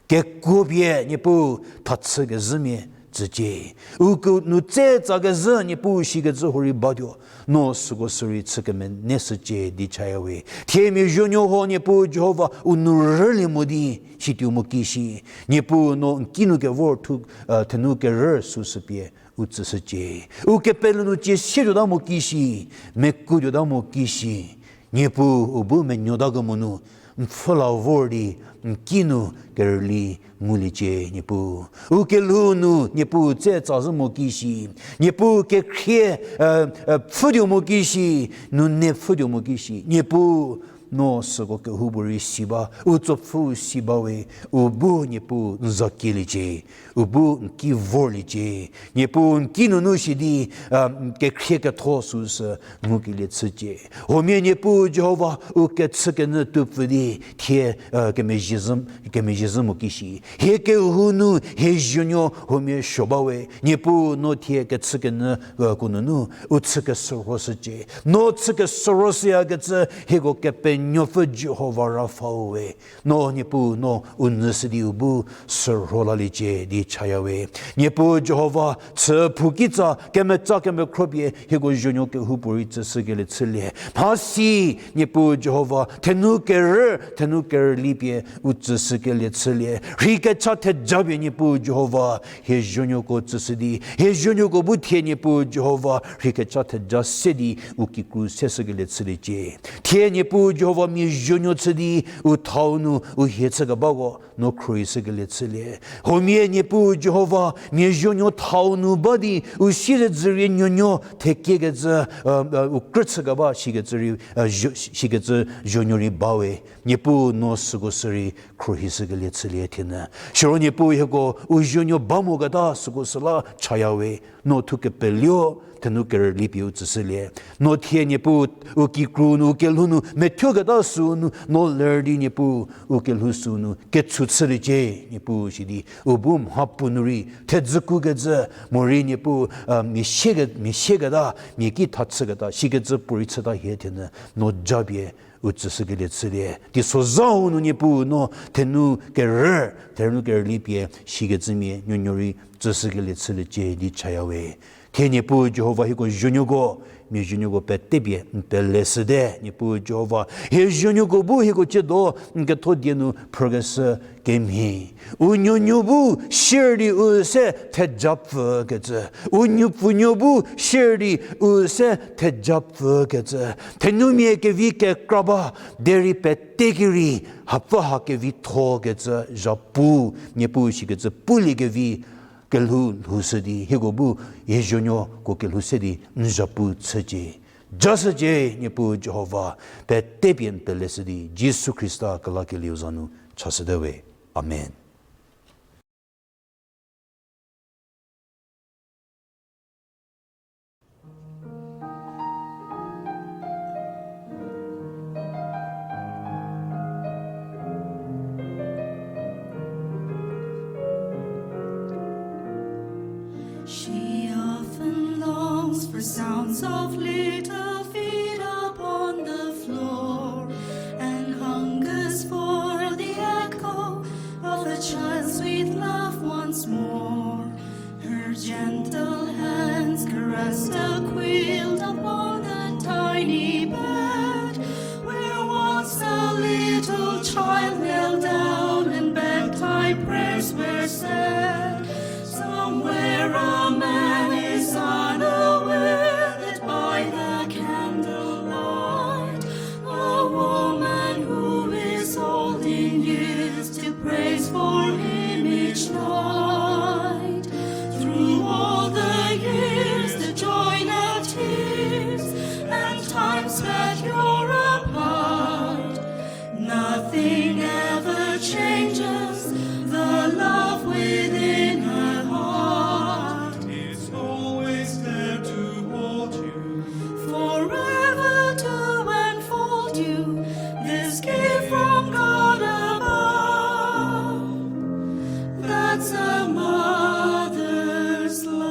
Kekuo pie Niepuu thachükezhümia tsücie. Uko nu tse tsakezhü Niepuu sikecü huorei batuo, no süko sürei chü kemenei shücie di chaya we. Thie mia zuonuo huo Niepuu Jihova u nu rülie mo di situo mo kishi, Niepuu no n kinu kevor thu, thenu kerü süsü pie u tsüshücie. U kepele nu cie sietuota mo kishi, mekuotuota mo kishi, Niepuu u bu menuota kemo nu n pfhüla vor di n kinu kerüli nguliecie Niepuu. U kelhou nu Niepuu tse tsazhü mo kishi, Niepuu kekhrie pfhütuo mo kishi, nune pfhütuo mo kishi, Niepuu no süko kehoupuorei si ba, u tsopfhüu si ba we, u bu Niepuu n za kieliecie, u bu n ki vorliecie, Niepuu n kinunu shi di kekhrie ketho süsü ngukelie chücie. Huomia Niepuu Jihova u kechükenyü tuopfü di thie kemezhie zhü mo kishi, hie kehou nu hie zuonuo huomia suo ba we, Niepuu no thie kechükenyü ko nunu u chü keshürhoshücie. No chü keshürhoshüyakecü hieko Kepenuopfü Jihova Rafa-u we, no Niepuu no u nyüshü di u bu shürho laliecie di chaya we. Niepuu Jihova chü phou kitsa kemetsa kemekhro pie hieko zuonuo kehoupuorei tsüshükelie chülie. Mhasi Niepuu Jihova thenu kerü, thenu kerüli pie u tsüshükelie chülie. Rheikecha theja pie Niepuu Jihova hie zuonuoko tsüshü di, hie zuonuoko bu thie Niepuu Jihova rheikecha theja se di u kikru seshükelie chüliecie. Thie Niepuu Jihova mia zuonuo chü di u thau nu u hie chükebako no khruohishükelie chülie. Huomia Niepuu Jihova mia zuonuo thau nu ba di u siezedzürie nuonuo thekiekecü, u krü chükeba sikecü rei, sikecü zuonuo rei ba we. Niepuu no süko sürei khruohishükelie chülie thienyü. Siro Niepuu hieko u zuonuo ba moketa süko süla chaya we, no thu kepeluo thenu kerüli pie u tsüshülie. No thie Niepuu u kikru nu u kelhou nu methuoketa süu nu no ler di Niepuu u kelhou süu nu ketshu chüliecie Niepuu shi di u bu mhapuo nu rei thedzükukecü, morei Niepuu mia sieketa, mia ki tha chüketa sikecü puorei chüta hie thienyü no japie u tsüshükelie chülie. Teisozhau nu Niepuu no thenu kerü, thenu kerüli pie sikecümia nuonuo rei tsüshükelie chüliecie di chaya we. Thie Niepuu Jihova hieko zuonuoko Mia zuonuoko petepie n peleshüte, Niepuu Jihova. Hie zuonuoko bu hieko tsiedo n ketho die nu phrükeshü kemhie. U nuonuo bu sier di u se thejapfükecü. U nuopfunuo bu sier di u se thejapfükecü. Thenumia kevi kekra ba, derei pete ki rei hapfü ha kevithokecü zhapu, Niepuu shikecü pulie kevi kelhou lhoushü di, hieko bu hie zuonuoko kelhou se di n zhapu chücie. Jashücie, Niepuu Jihova, petepie n peleshü di, Jisu Khrista kelakelieu za nu chashüte we. Amen. She often longs for sounds of little feet upon the floor and hungers for the echo of a child's sweet laugh once more. Her gentle hands caress the quilt upon the tiny bed, where once a little child knelt down and bedtime prayers were said. Somewhere a man is unaware that by the candlelight a woman who is holding years still prays for him each night. Through all the years, the joy now tears, and time spent you're apart. Nothing ever changes the love within her heart. It's always there to hold you, forever to enfold you. This gift from God above, that's a mother's love.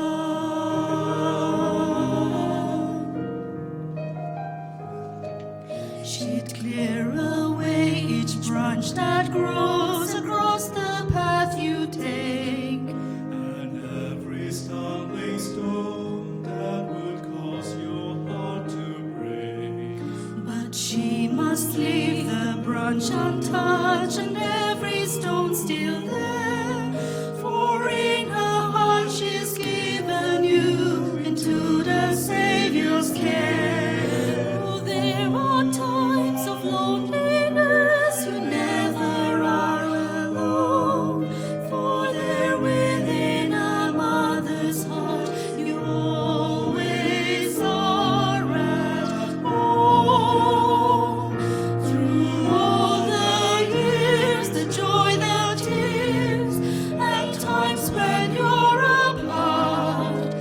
She'd clear away each branch that grows across the path you take, and every stumbling stone that would cause your heart to break. But she must leave the branch untouched and every stone still there, for in her heart she's given you into the Saviour's care. Oh, there are times of loneliness, you never are alone, for there within a mother's heart you always are at home. Through all the years, the joy, the tears, and times when you're apart,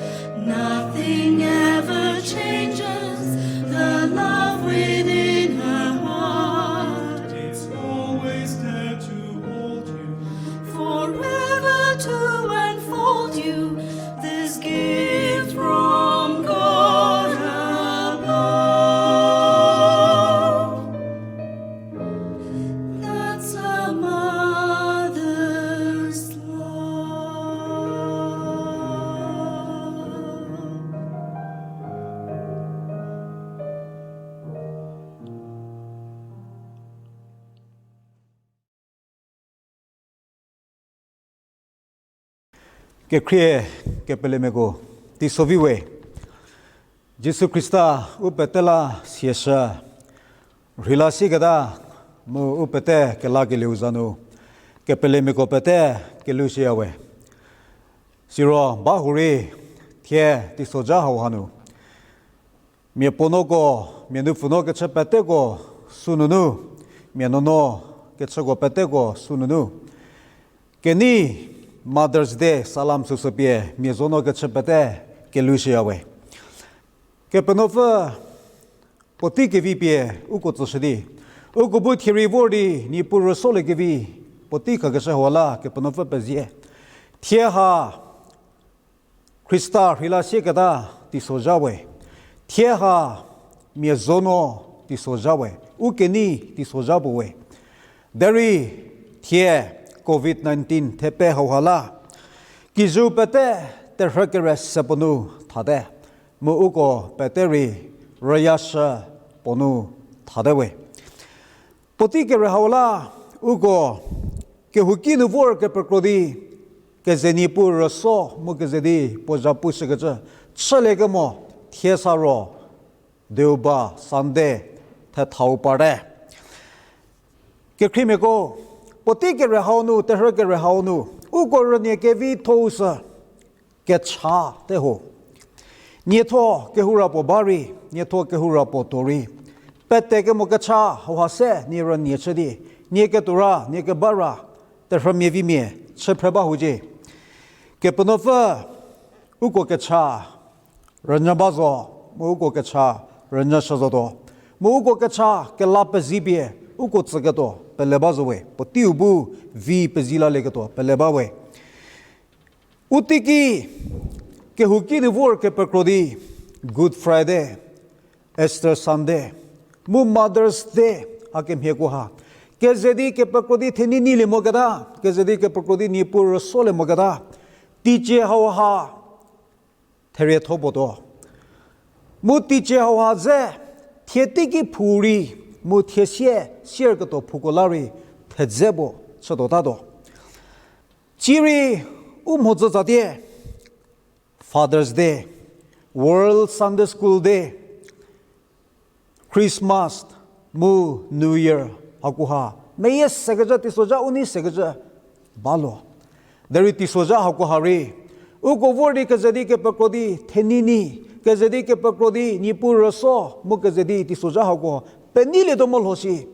nothing ever changes the love within her heart. It's always there to hold you, forever to enfold you, this gift from God above. That's a mother's love. Kekhrie kepelemiako, teisovi we. Jisu Khrista u pete la sieshü, rheila sieketa, mu u pete kelakelieu za nu kepelemiako pete kelushüya we. Siro ba hurei thie teisoja hau hanu, mia puonuoko, mia nupfunuo kechü peteko sünunu, mia nuonuo kechüko peteko sünunu, kenei Mother's Day salam süsü pie mia zonuo kechü pete kelushüya we. Kepenuopfü puotei kevi pie uko tsüshü di, uko bu thierei vor di Niepuu rüsoliekevi puotei khakeshü hau la Kepenuopfü pezie. Thie ha Khrista rheila sieketa teisozha we. Thie ha mia zonuo teisozha we. U kenei teisozha puo we. Derei thie covid nineteen thepe hauha la kijü pete terhü kere se puo nu thate. Mu uko pete rei rüyashü puo nu thate we. Puotei kere hau la, uko kehouki nu vor kepekro di, keze Niepuu rüso mu keze di puo zhapu shükecü chüliekemo thie sa ro, Deoba, Sunday, thethau parte. Kekhriemiako, puotei kere hau nu, terhü kere hau nu, uko rünie kevithou sü kecha te ho. Nietho kehoura puo ba rei, nietho kehoura puo tuo rei, pete kemo kecha hauha se nie rünie chü di, nie ketuo ra, nie keba ra, terhümia vimia chü phre ba hucie. Kepenuopfü uko kecha rünyü ba zo, mu uko kecha rünyüshü zotuo. Mu uko kecha kela pezipie uko tsüketuo pele ba zo we. Puoteiu bu vi pezi lalieketuo pele ba we. Uteiki kehouki nu vor kepekro di, Good Friday, Easter Sunday, mu Mother's Day, hakemhieko ha keze di kepekro di thenyi nyilie moketa, keze di kepekro di Niepuu rüsolie moketa, teicie hauha therietho puo tuo. Mu teicie hauha ze thie teiki phou rei, mu thie sie sierketuo phouko la rei thedze puo chütuotatuo. Tsierei u mhodzü tsatie, Father's Day, World Sunday School Day, Christmas, mu New Year, hakoha meyie sekecü, teisozha u nei sekecü ba lo. Derei teisozha hakoha rei uko vor di keze di kepekro di thenyi nyi, keze di kepekro di Niepuu rüso, mu keze di teisozha hako penyilietuo mo lho shi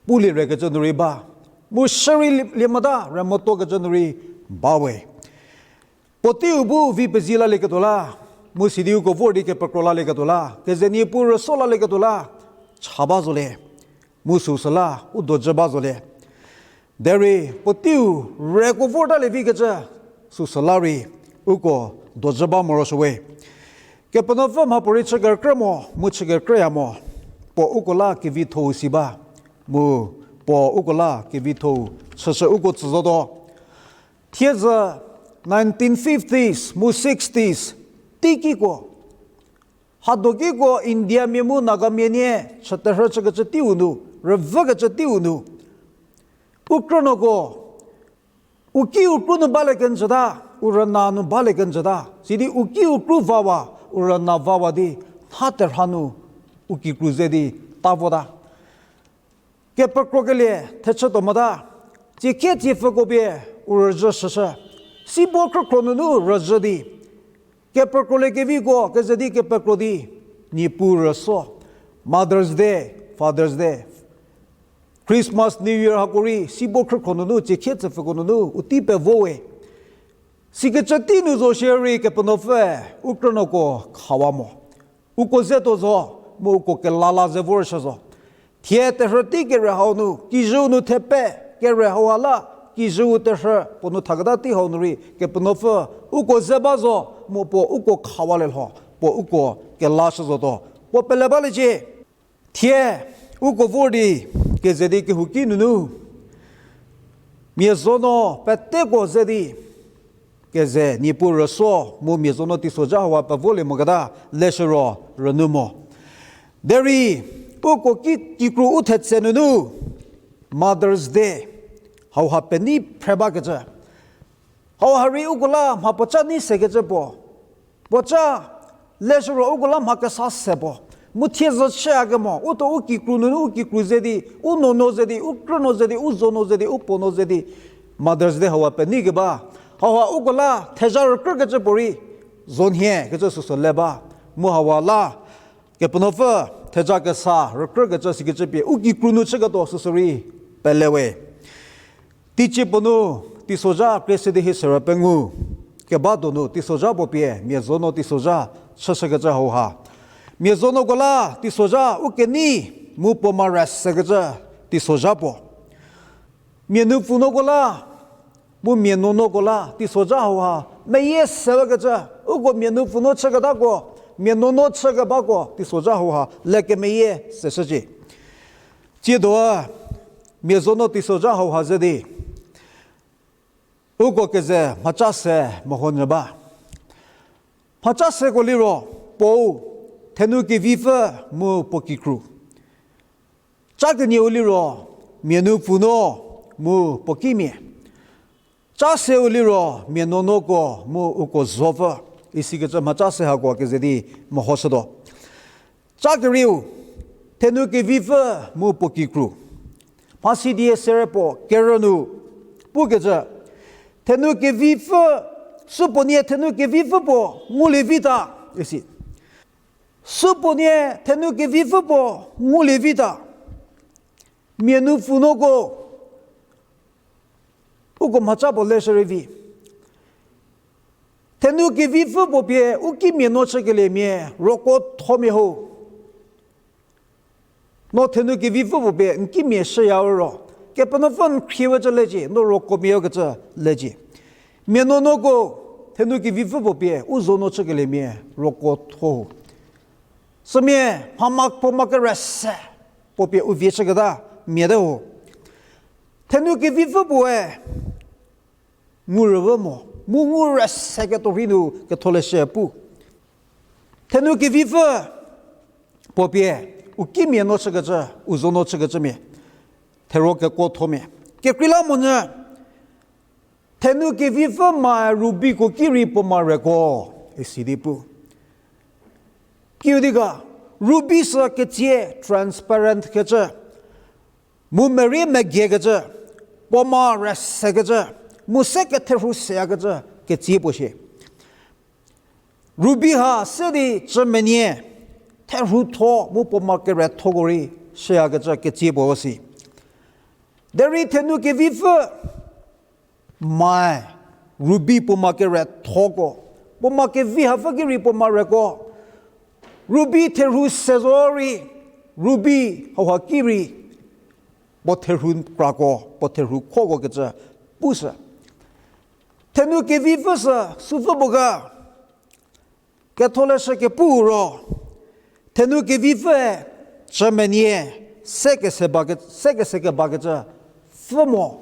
pulie rekecü nu rei ba. Mu shürei lie mota re motuokecü nu rei ba we. Puoteiu bu vi pezi lalieketuo la, mu sidi uko vor di kepekro lalieketuo la, keze Niepuu rüso lalieketuo la, cha ba zolie. Mu süsü la u dojü ba zolie. Derei puoteiu reko vortalie vikecü süsü la rei uko dojü ba morosuo we. Kepenuopfü mhapuorei chükekrü mo, mu chükekrüya mo. Puo uko la kevithou si ba, mu puo uko la kevithou chüshü uko tsü zotuo. Thiedzü nineteen fifties mu sixties teikiko, hadokiko Indiamia mu Nagamia nie chüterhü chükecü teiu nu, rüvükecü teiu nu, u krünuoko u ki u kru nu balie kenjüta, u rüna nu balie kenjüta. Sidi u ki u kru vawa, u rüna vawa di nha terha nu u kikru ze di ta vota. Kepekrokelie thechütuo mota, tsie khie tsie pfüko pie u rüzhü shüshü. Sibo khrükhro nunu rüzhü di kepekrolie keviko keze di kepekro di Niepuu rüso, Mother's Day, Father's Day, Christmas, New Year hako rei sibo khrükhro nunu, tsie khie tsie pfüko nunu u tei pevo we. Sikecü tei nu zo shierei Kepenuopfü u krünuoko khawa mo. Uko ze tuo zo, mu uko kelala ze vorshü zo. Thie terhü tei kere hau nu, kijüu nu thepe kere hauha la, kijüu terhü puo nu thaketa tei hau nu rei Kepenuopfü uko ze ba zo, mu puo uko khawalie lho, puo uko kelashü zotuo, puo pele baliecie. Thie uko vor di keze di kehouki nunu mia zono peteko ze di keze Niepuu rüso mu mia zono teisozha hauha pevolie moketa leshü ro rünyü mo. Derei uko ki kikru u thetse nunu Mother's Day hauha penei phre bakecü, hauha rei uko la mha puoca nei sekecü puo, puoca leshü ro uko la mha kesa se puo. Mu thiezü chüyakemo u tuo u kikru nunu u kikru ze di, u nuonuo ze di, u krünuo ze di, u zonuo ze di, u puonuo ze di Mother's Day hauha penei keba. Hauha uko la thezha rükrükecü puorei zonhie kecü süsü le ba. Mu hauha la Kepenuopfü thezha kesa rükrükecü sikecü pie u kikru nu chüketuo süsü rei pele we. Teicie puo nu teisozha kre se di hie serü pengou keba donu teisozha puo pie mia zono teisozha chüshükecü hauha, mia zonuoko la teisozha u kenei mu puo mare sekecü teisozha puo. Mia nupfunuoko la mu mia nuonuoko la teisozha hauha meyie sewakecü, uko mia nupfunuo chüketako, mia nuonuo chükebako teisozha hauha le kemeyie seshücie. Tsiedoa mia zono teisozha hauha ze di uko keze mhaca se mehonyü ba. Mhaca seko liro, puou, thenu kevipfü mu puo kikru. Ca kenieu liro, mia nu pfunuo mu puo kimia. Ca seu liro, mia nuonuoko mu uko zopfü. Isikecü mhaca se hako keze di mehoshütuo. Ca kerieu, thenu kevipfü mu puo kikru. Mhasi die sere puo kerü nu pukecü, thenu kevipfü, supuonie thenu kevipfü puo ngulie vita, isi. Supuonie thenu kevipfü puo ngulie vita. Mia nu pfunuoko, uko mhaca puo leshü rei vi. Thenu kevipfü puo pie u kimia nuo chükeliemia roko thomia ho. No thenu kevipfü puo pie n kimia shüya ro, Kepenuopfü n khrie we cü lecie, no roko mia ükecü lecie. Mia nuonuoko, thenu kevipfü puo pie u zo nuo chükeliemia roko tho ho. Sümia, mhama puoma kere se puo pie u vie chüketa mia te ho. Thenu kevipfü puoe ngu rüvü mo, mu ngu rüse ketuo rhei nu ketholeshü pu. Thenu kevipfü puo pie u kimia nuo chükecü, u zo nuo chükecümia, thero kekuo thomia. Kekreilamonyü, thenu kevipfü ma rubiko ki rei puoma reko, isi di pu. Kiüdi ga, ruby sü ketsie transparent kecü, mu merie megiekecü, puoma rüsekecü, mu se ketherhu seyakecü ketsie puo shie. Ruby ha se di cümenei, therhutho mu puoma kerethoko rei shüyakecü ketsie puo si. Derei thenu kevipfü mae, ruby puoma kerethoko, puoma kevi hapfü ki rei puoma reko, ruby therhu se zo rei, ruby hauha ki rei, puo therhu krako, puo therhu khoko kecü pushü. Thenu kevipfü sü, süpfü puo ga, ketholeshü kepu ro, thenu kevipfüe cümenei, se kese ba ke-, se kese kebakecü pfü mo.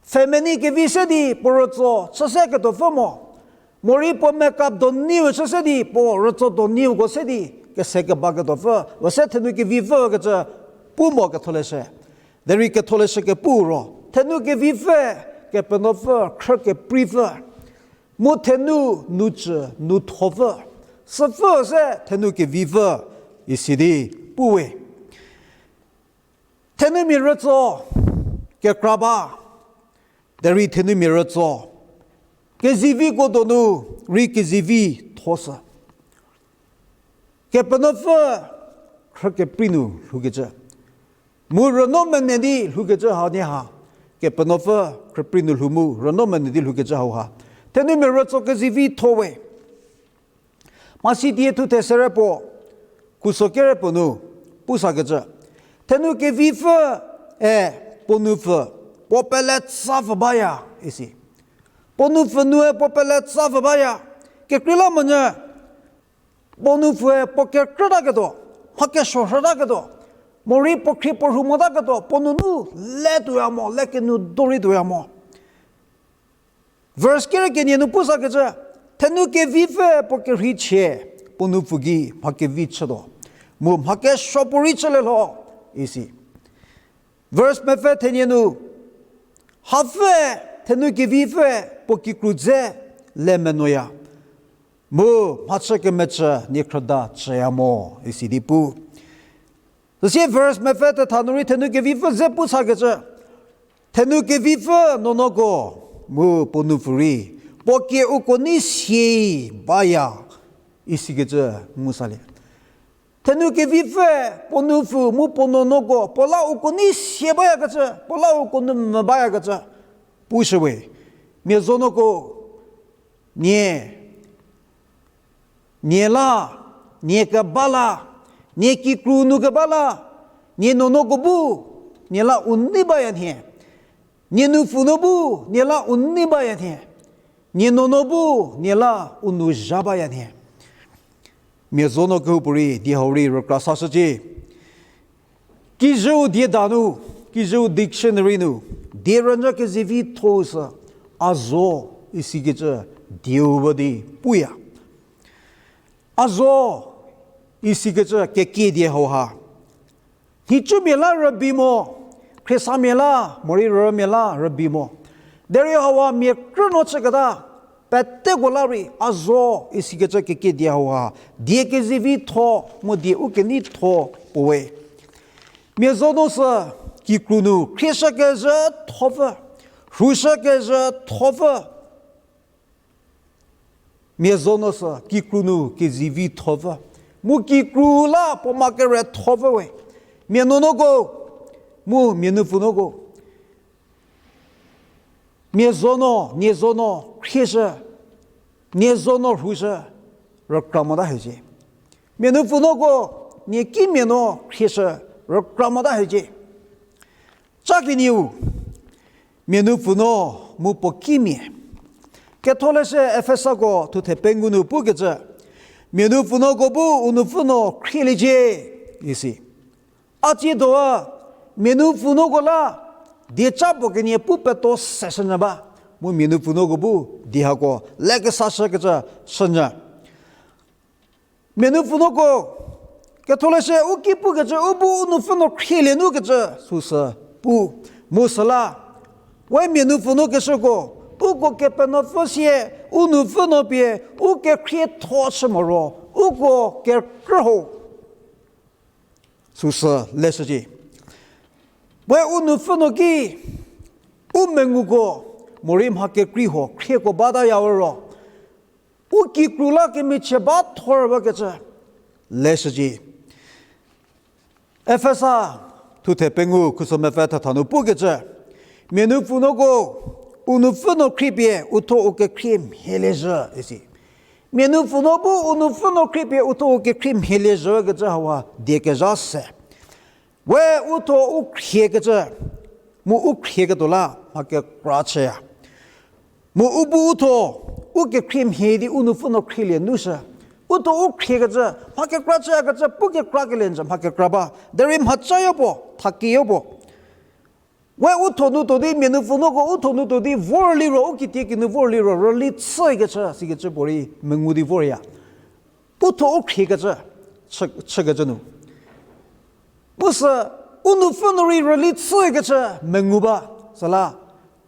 Pfhemenei kevi se di puo rütso chü se ketuo pfü mo. Morei puo makeup doniu chü se di puo rütso doniuko se di kese kebaketuo pfü, üse thenu kevipfü kecü pu mo ketholeshü. Derei ketholeshü kepu ro, thenu kevipfü, Kepenuopfü khrü kepripfü, mu thenu nu cü nu thopfü, süpfü se thenu kevipfü, isi di pu we. Thenumia rütso kekra ba, derei thenumia rütso keziviko donu rei kezivi thoshü. Kepenuopfü khrü keprei nu lhoukecü, mu rüno mene di lhoukecü hanie ha, Kepenuopfü khrüprei nu lhou mu rüno mene di lhoukecü hauha thenumia rütso kezivi tho we. Mhasi die thuthe sere puo, khuso kere puo nu pusakecü, thenu kevipfüe puo nupfü, puo peletsapfü baya, isi. Puo nupfü nue puo peletsapfü baya. Kekreilamonyü, puo nupfüe puo kekrütaketuo, mha kesuo rhütaketuo, morei puo khrie puo rhu motaketuo puo nunu le tuoya mo, le kenu dorei tuoya mo. Verse kere kenie nu pusakecü, thenu kevipfüe puo kerhei chie, puo nupfü gei mha kevi chütuo, mu mha kesuo puo rei chülie lho, isi. Verse mepfü thenie nu, hapfüe, thenu kevipfüe puo kikru dze le menuoya, mu mhachü kemecü niekhrüda chüya mo, isi di pu. Süsie verse mepfü thetha nu rei thenu kevipfü dze pusakecü, thenu kevipfü nuonuoko mu puo nupfü rei puo kie uko nei sie baya, isikecü ngusalie. Thenu kevipfüe puo nupfü mu puo nuonuoko puo la uko nei sie bayakecü, puo la uko nu mvü bayakecü pushüwe. Mia zonuoko, nie, nie la, nie keba la, nie kikru nu keba la, nie nuonuoko bu, nie la u nei baya nhie. Nie nupfü nu bu, nie la u nei baya nhie. Nie nuonuo bu, nie la u nou zha baya nhie. Mia zonuo kehoupuorei die hau rei rükra sashücie. Kijüu dieda nu, kijüu dictionary nu, die rünyü kezivitho-u sü, a zo, isikecü dieu ba di puya. A zo, isikecü kekie die hauha. Nhicumia la rübei mo, khriesamia la, morei rümia la rübei mo. Derei hauha mia krünuo chüketa, peteko la rei a zo, isikecü kekie die hauha. Die kezivitho, mu die u keneitho puowe. Mia zo no sü kikru nu khrieshü kezhü thopfü, rhushü kezhü thopfü. Mia zo no sü kikru nu kezivithopfü. Mu kikru la puo ma kere thopfü we. Mia nuonuoko, mu mia nupfunuoko. Mia zo no, nie zo no khrieshü, nie zo no rhushü, rükra mota hiecie. Mia nupfunuoko, nie kimia no khrieshü, rükra mota hiecie. Ca kenieu, mia nupfunuo mu puo kimia. Ketholeshü Efesako thuthe pengou nu pukecü, mia nupfunuoko bu u nupfunuo khrieliecie, isi. A tsiedo-a, mia nupfunuoko la, dieca puo kenie pu peto seshünyü ba, mu mia nupfunuoko bu, die hako lekesashükecü shünyü. Mia nupfunuoko, ketholeshü u ki pukecü u bu u nupfunuo khrielie nukecü süsü pu, mu süla, we mia nupfunuo keshüko, uko Kepenuopfü sie, u nupfunuo pie, u kekhrietho chü moro, uko kekrü ho. Süsü leshücie. We u nupfunuo ki, u menguko, morei mha kekrei huo khrieko bataya ro, u kikru la kemichie ba thor bakecü leshücie. Efesa thuthe pengou khuso mepfü thetha nu pukecü, mia nupfunuoko, u nupfunuo khriepie uthuo u kekhrie mhie liezhü isi. Mia nupfunuo bu u nupfunuo khriepie uthuo u kekhrie mhie liezhü kecü hauha die kezha se. We uthuo u khriekecü, mu u khrieketuo la mha kekra chüya. Mu u bu uthuo, u kekhrie mhie di u nupfunuo khrielie nushü. Uthuo u khriekecü, mha kekra chüyakecü, pu kekra kelie njü mha kekra ba. Derei mhaca yopuo, thakie yopuo. We uthuo nu tuo di mia nupfunuoko uthuo nu tuo di vor liro, u kitie kinu vor liro, rüli chükecü, sikecü puorei mengu di vorya. Uthuo u khriekecü, chü, chükecü nu. Mu sü, u nupfunuo rei rüli chükecü mengu ba, süla,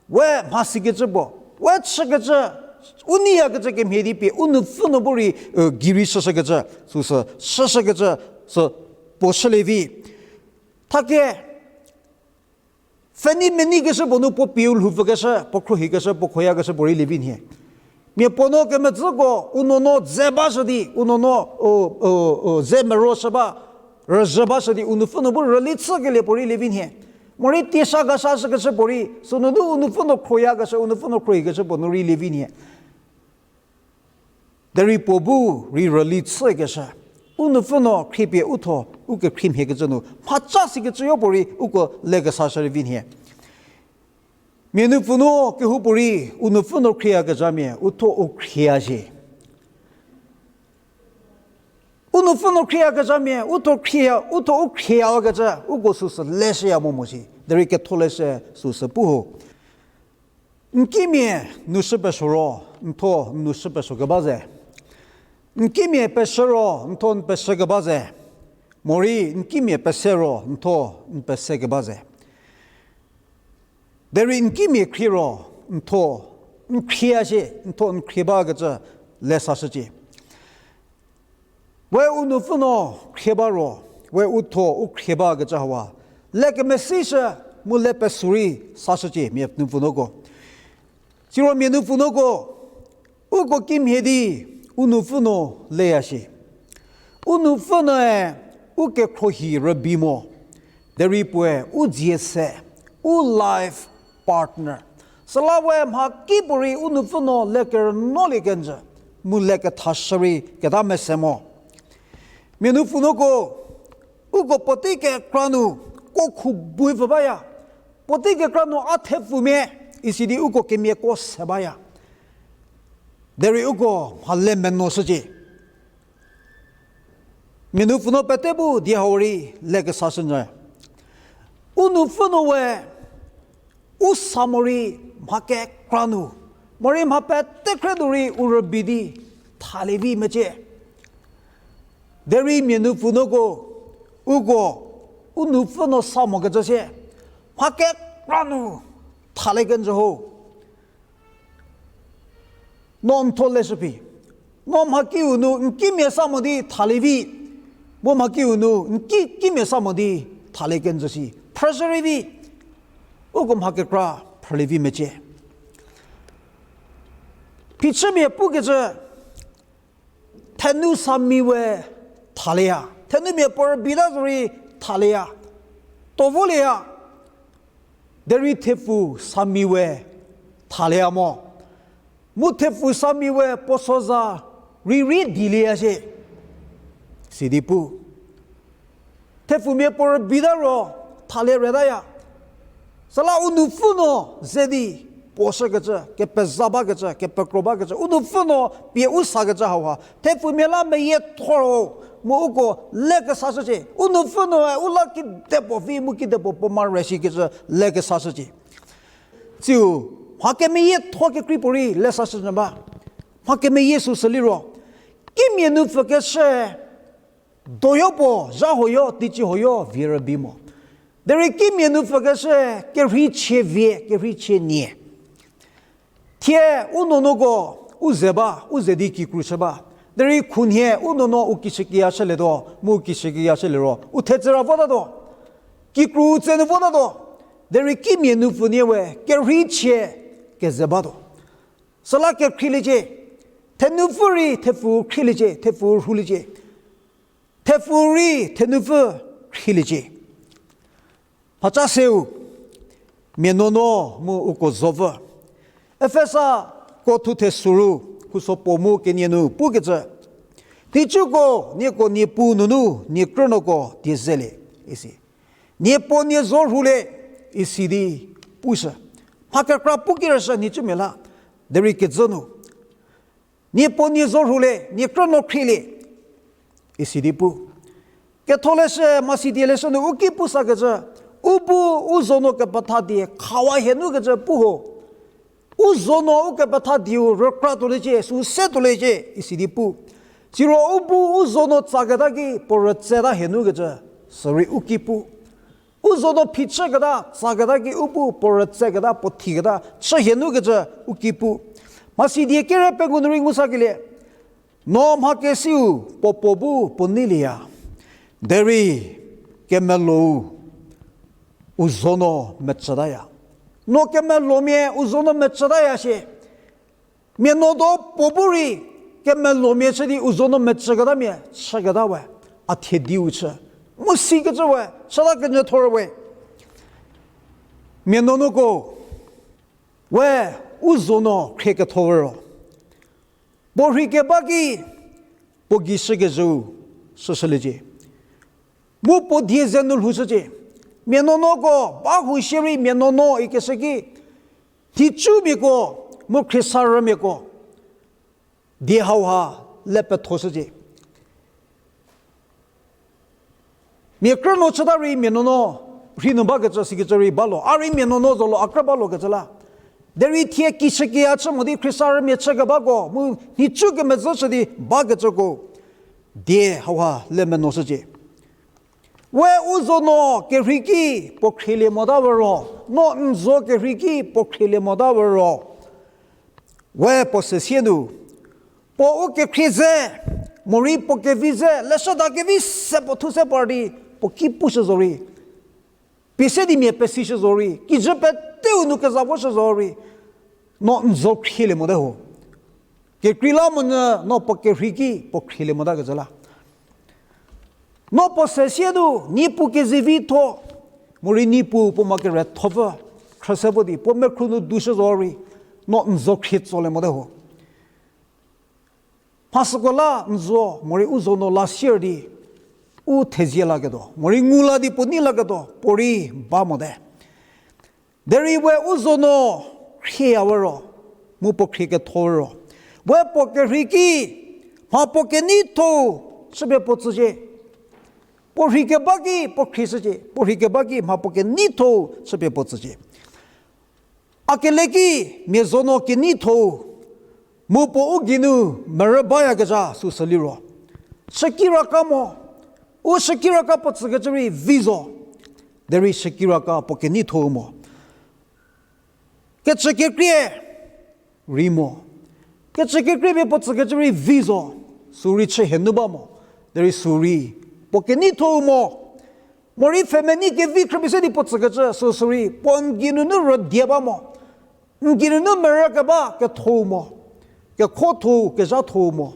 we mha sikecü puo, we chükecü, u neiyakecü kemhie di pie, u nupfunuo bu rei, gei rei shüshükecü, süsü, shüshükecü, sü, puo shülie vi. Thake, pfhenei meneikeshü puo nu puo pieu lhoupfükeshü, puo khruohikeshü, puo khoyakeshü puorei lievi nhie. Mia puo no kemedzüko, u nuonuo dze bashü di, u nuonuo, u, u, u, ze meroshü ba, rüzhü bashü di, u nupfunuo bu rüli chükelie puorei lievi nhie. Morei tiesha keshashükeshü puorei, sünunu u nupfunuo khroyakeshü, u nupfunuo khrohikeshü puo nu rei lievi nhie. Derei puo bu rei rüli chükeshü, u nupfunuo khriepie uthuo, u kekhrie mhiekecü nu, mhaca sikecü yopuorei uko lekesashü rei vi nhie. Mia nupfunuo kehoupuorei, u nupfunuo khrieyakezhamia, uthuo u khriea shie. U nupfunuo khrieyakezhamia, uthuo khriea, uthuo u khrieyakecü, uko süsü leshüya mo mo shi. Derei ketholeshü süsü pu ho. N kimia nu shü pesuo ro, n thuo n nu shü pesuo keba ze. N kimia peshü ro, n thuo n peshü keba ze. Morei n kimia pese ro, n thuo n pese keba ze. Derei n kimia khrie ro, n thuo n khriea shie, n thuo n khrie bakecü lesashücie. We u nupfunuo khrie ba ro, we uthuo u khrie bakecü hawa, le kemesishü mu le pesorei sashücie mia nupfunuoko. Siro mia nupfunuoko, uko kimhie di u nupfunuo leya shie. U nupfunuoe u kekhruohi rübei mo, derei puoe u dzie se, u life partner. Süla we mhakipuorei u nupfunuo le kerünuolie kenjü, mu le kethashü rei keta mese mo. Mia nupfunuoko, uko puotei kekra nu, ko khu bui pfü baya. Puotei kekra nu a thepfumia, isidi uko kemiako se baya. Derei uko mha le menoshücie. Mia nupfunuo pete bu die hau rei le kesashünyü. U nupfunuo we, u sa morei mha kekra nu, morei mha pete khre nu rei u rübei di thalie vi mecie. Derei mia nupfu nuko, uko, u nupfü no sa mokecü sie, mha kekra nu thalie kenjü ho. No n tho leshü phi. No mhakiu nu n kimia sa mo di thalie vi. Mu mhakiu nu n ki, kimia sa mo di thalie kenjü si. Phrüshü rei vi. Uko mha kekra phrülie vi mecie. Phichümia pukecü, thenu sami we thalieya. Thenumia puo rübei ta zorei thalieya. Tuo volieya. Derei thepfu sami we thalieya mo. Mu thepfu sami we puo soza rei rei dilieya shie. Sidi pu. Thepfumia puo rübei ta ro, thalie retaya. Süla u nupfü no ze di, puo shükecü, kepeza bakecü, kepekro bakecü, u nupfü no pie u sakecü hauha. Thepfumia la meyiethoro, mu uko lekesashücie. U nupfü noe u la kidepuo vi, mu kidepuo puo ma re shikecü lekesashücie. Tsiu, mha kemeyietho kekrei puo rei lesashünyü ba. Mha kemeyie süsü liro. Kimia nu pfükeshü, doyo puo, zha hoyo, teicie hoyo, vie rübei mo. Derei kimia nu pfükeshü, kerhei chie vie, kerhei chie nie. Thie u nuonuoko u ze ba, u ze di kikru chü ba. Derei khunhie u nuonuo u kishükiya chülietuo, mu kishükiya chüliero u thetsü ra votatuo. Kikru u tse nu votatuo. Derei kimia nu pfünie we kerhei chie keze batuo. Süla kekhrieliecie. Thenupfü rei thepfu khrieliecie, thepfu rhuliecie. Thepfu rei thenupfü khrieliecie. Mhaca seu, mia nuonuo mu uko zopfü. Efesa ko thuthe süru, khuso puo mu kenie nu pukecü. Nhicuko, nieko niepu nunu, nie krünuoko die zelie, isi. Niepuo nie zo rhulie, isi di pushü. Mha kekra pukerüshü nhicumia la, derei kejü nu. Niepuo nie zo rhulie, nie krünuo khrielie, isi di pu. Ketholeshü, mhasidie leshü nu u ki pusakecü, u bu u zonuo kepetha die khawa hie nukecü pu ho. U zonuo u kepetha dieu rükra tuoliecie, sü se tuoliecie, isi di pu. Siro u bu u zonuo tsaketa ki puo rütseta hie nukecü, sürei u ki pu. U zonuo phichüketa, tsaketa ki u bu puo rütseketa, puo thiketa chü hie nukecü u ki pu. Mhasidie kere pengou nu rei ngusakelie. No mhakesiu puo puo bu puo neilieya. Derei kemelou u zonuo mecütaya. No kemelomia u zonuo mecütaya shie. Mia nuonuo puo bu rei kemelomia chü di u zonuo mecüketamia chüketa we. A thie diu chü. Mu sikecü we, chüta kenyüthor we. Mia nuonuoko, we u zonuo khrie ketho ro. Puo rhei keba ki, puo gei shükezhüu, shüshüliecie. Mu puo die ze nu lhoushücie. Mia nuonuoko, ba hu shierei mia nuonuo ikeshü ki, nhicumiako, mu khriesarümiako, die hauha le pethoshücie. Mia krünuo chüta rei mia nuonuo rhei nu bakecü sikecü rei balo. A rei mia nuonuo zolo a krü balokecü la. Derei thie kishükiya chü mo di khriesarümia chükebako, mu nhicu kemezhü chü di bakecüko. Die hauha le menuoshücie. We u zonuo kerhei ki puo khrielie mota we ro, no n zo kerhei ki puo khrielie mota we ro. We puo sesie nu, puo u kekhrie ze, morei puo kevi ze, leshüda kevi se puo thu se par di, puo ki pushü zorei. Pie se di mia pesishü zorei, kijü peteu nu keza voshü zorei, no n zo khrielie mote ho. Kekreilamonyü no puo kerhei ki puo khrielie motakecü la. No puo sesie nu, niepu kezevitho, morei niepu puo ma kerethopfü, khrüse vo di, puo mekhru nu dushü zorei, no n zo khrie tsolie mote ho. Mhasüko la n zo, morei u zonuo la sier di, u thezie laketuo, morei ngu la di puo nei laketuo, puorei ba mote. Derei we u zonuo khrieya we ro, mu puo khrie ketho we ro. We puo kerhei ki, mha puo keneitho-u, chüpie puo tsücie. Puo rhei keba ki puo khrieshücie, puo rhei keba ki mha puo keneitho-u, chüpie puo tsücie. A kele ki, mia zonuo keneitho-u, mu puo u geinu merü bayakezha süsü liro. Shükiraka mo. U shükiraka puo tsükecü rei vi zo. Derei shükiraka puo keneitho-u mo. Kecükekrie rei mo. Kecükekrie pie puo tsükecü rei vi zo. Sü rei chü hie nu ba mo. Derei sü rei puo keneitho-u mo. Morei pfhemenei kevi khrüpie se di puo tsükecü sü sü rei puo n geinunu rüdie ba mo. N geinunu merü keba ketho-u mo. Kekhotho-u, kezhatho-u mo.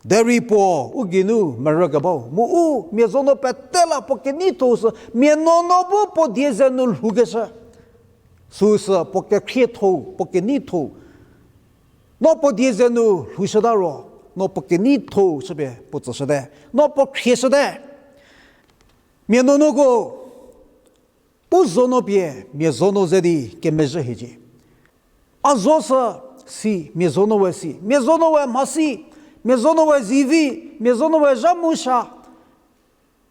Derei puo u geinu merü kebau mu u mia zo no pete la puo keneitho-u sü mia nuonuo bu puo die ze nu lhoukeshü. Süu sü puo kekhrietho-u, puo keneitho-u. No puo die ze nu lhoushüta ro, no puo keneitho-u shüpie puo tsüshüte. No puo khrieshüte. Mia nuonuoko u zo no pie mia zo no ze di kemezhü hiecie. A zo sü si, mia zo no we si, mia zo no we mhasi, mia zo no we zivi, mia zo no we zha mu sha,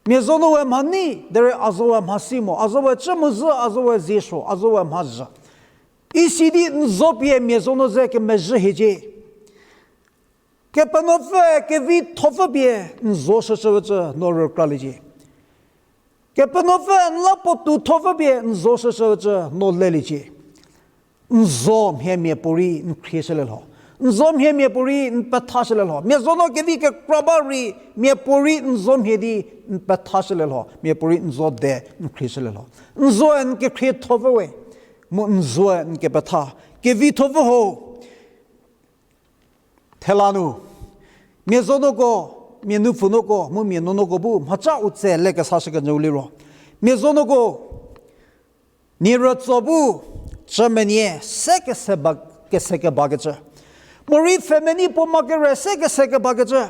mia zo no we mhanei, derei a zo we mhasi mo, a zo we chü muzhü, a zo we ziesuo, a zo we mhazhü. Isi di n zo pie mia zo no ze kemezhü hiecie. Kepenuopfü kevithopfü pie n zo shüshücü no rükraliecie. Kepenuopfü n la puotou thopfü pie n zo shüshücü no leliecie. N zo mhie miapuorei n khrieshülie lho. N zo mhie miapuorei n pethashülie lho. Mia zo no kevi kekra ba rei miapuorei n zo mhie di n pethashülie lho. Miapuorei n zo de n khrieshülie lho. N zoe n kekhriethopfü we. Mu n zoe n kepetha kevithopfü ho. Thela nu, mia zo noko, mia nupfu noko mu mia nuonuoko bu mhaca u tse lekesashü kenyüu liro, mia zo noko, nie rütso bu cümenei se kese ba, kese kebakecü, morei pfhemenei puo ma kere se kese kebakecü,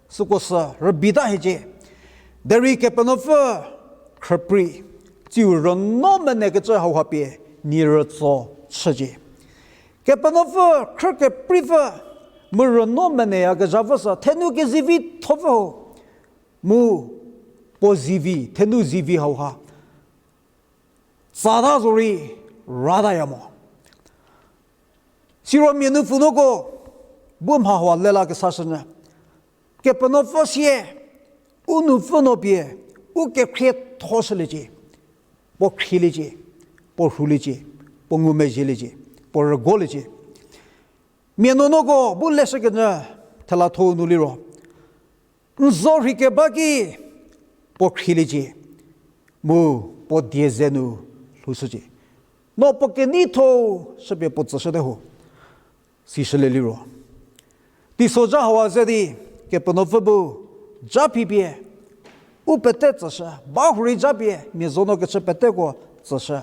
süko sü rübeita hiecie. Derei Kepenuopfü khrüprei, tsiu rüno menekecü hauha pie nie rütso chücie. Kepenuopfü khrü kepreipfü mu rüno meneyakezhapfü sü thenu kezivithopfü ho, mu puo zivi, thenu zivi hauha tsata zorei rataya mo. Siro mia nupfu noko bu mha hau lelakesashünyü, Kepenuopfü sie u nupfü no pie u kekhriethoshüliecie, puo khrieliecie, puo rhuliecie, puo ngumezhieliecie, puo rügoliecie. Mia nuonuoko bu leshükenyü thelathou nu liro, n zo rhei keba ki puo khrieliecie, mu puo die ze nu lhoushücie. No puo keneitho-u shüpie puo tsüshüte ho, sishülie liro, teisozha hauha ze di Kepenuopfü bu ja phipie u pete tsüshü, ba hurei japie mia zo no kechü peteko tsüshü.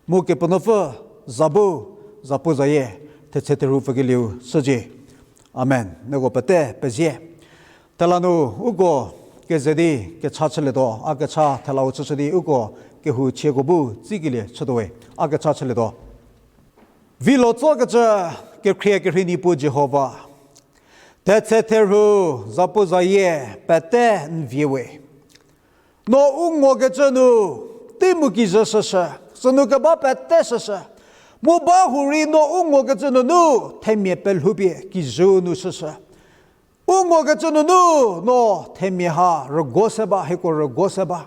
Mu Kepenuopfü za bu zapuzayie thetse therhu pfükelieu shücie. Amen. Nieko pete pezie. Thela nu uko keze di kecha chülietuo, a kecha thelau chüshü di uko kehou chieko bu tsikelie chütuowe, a kecha chülietuo. Vilo tsokecü kekhrie kerhei Niepuu Jihova, thetse therhu zapuzayie pete n vie we. No u ngokecü nu tei mu kijü shüshü, sünu keba pete shüshü. Mu ba hurei no u ngokecü nunu themia pelhoupie kijüu nu shüshü. U ngokecü nunu no themia ha rügo se ba, hieko rügo se ba.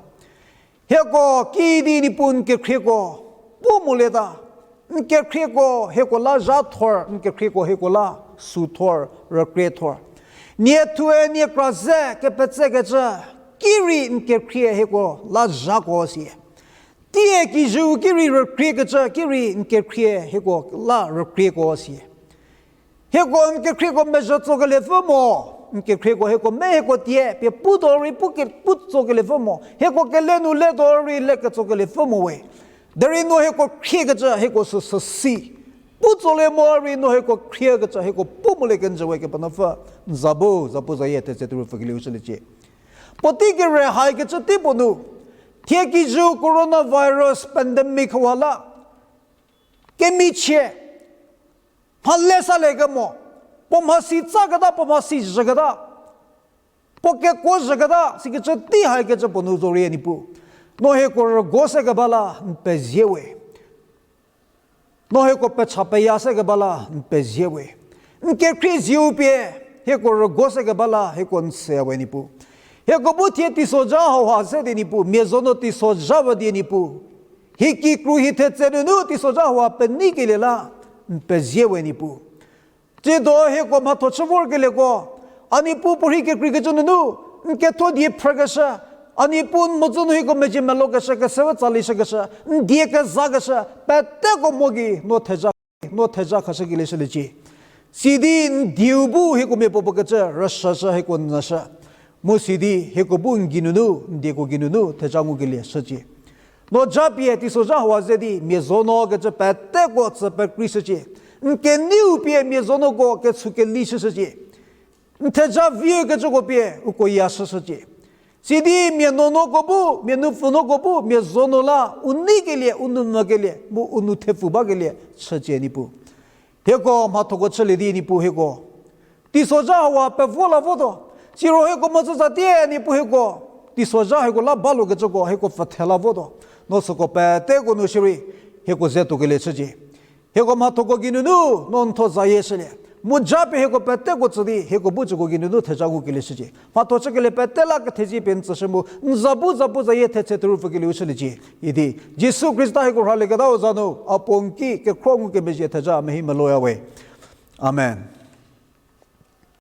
Hieko kidi Niepuu n kekhrieko pu molieta, n kekhrieko hieko la zha thor, n kekhrieko hieko la sü thor, rükrie thor. Nie thuoe nie kra ze kepetsekecü ki rei n kekhrie hieko la zhako sie. Tie kijüu ki rei rükriekecü ki rei n kekhrie hieko la rükrieko sie. Hieko n kekhrieko mezhü tsokeliepfü mo, n kekhrieko hieko me hieko tie pie putuo rei pu ke, pu tsokeliepfü mo, hieko kele nu letuo rei le ketsokeliepfü mo we. Derei no hieko khriekecü hieko sü süsi. Pu tsolie mo rei no hieko khriekecü hieko pu molie kenjü we Kepenuopfü, n za bu zapuzayie thetse therhu pfükelieu shüliecie. Puotei kere haikecü tei puo nu, thie kijüu coronavirus pandemic hauha la kemichie mha le salie kemo, puo mhasi tsaketa, puo mhasi zhüketa, puo kekuo zhüketa sikecü tei haikecü puo nu zorei Niepuu, no hieko rügo se keba la n pezie we. No hieko pecha peya se keba la n pezie we. N kekhrie zieu pie Hieko rügo se keba la hieko n tsüya we Niepuu. Hieko bu thie teisozha hauha se di Niepuu, mia zo no teisozha ba die Niepuu. Hie kikru hie thetse nunu teisozha hauha peneikelie la n pezie we Niepuu. Tsiedo hieko mhatho chü vorkelieko, a Niepuu puorhi kekreikecü nunu, n ketho die phrükeshü, a Niepuu n mhodzü nu hieko mezhie melokeshü, kesewe tsali shükeshü, n die kezakeshü, peteko mo gei no theja, no theja khashükelie shüliecie. Sidi n dieu bu hieko mia puopuo kecü rüshüshü hieko nyüshü. Mu sidi hieko bu n geinunu, n dieko geinunu theja ngukelie shücie. No japie teisozha hauha ze di mia zo no kecü peteko tsü pekreishücie. N keneiu pie mia zo noko ketshu keli shüshücie. N theja viu kecüko pie uko ya shüshücie. Sidi mia nuonuoko bu, mia nupfü nuoko bu, mia zo no la u neikelie, u nou mvükelie mu u nou thepfu bakelie chücie Niepuu. Hieko mhathoko chülie di Niepuu hieko teisozha hauha pevo la votuo. Siro hieko mhodzü zatie Niepuu hieko teisozha hieko la balokecüko hieko pfüthe la votuo. No süko peteko nu shierei hieko ze tuokelie chücie. Hieko mhathoko geinunu no n tho zayie shülie. Mu japie hieko peteko tsü di hieko bu tsüko geinunu theja ngukelie shücie. Mhatho chükelie pete la kethezie pie n tsüshü mu n za bu za bu zayie thetse thuru pfükelieu shüliecie. Idi Jisu Khrista hieko rhalieketau za nu a puo n ki kekhro ngukemezhie theja mehi meloya we. Amen.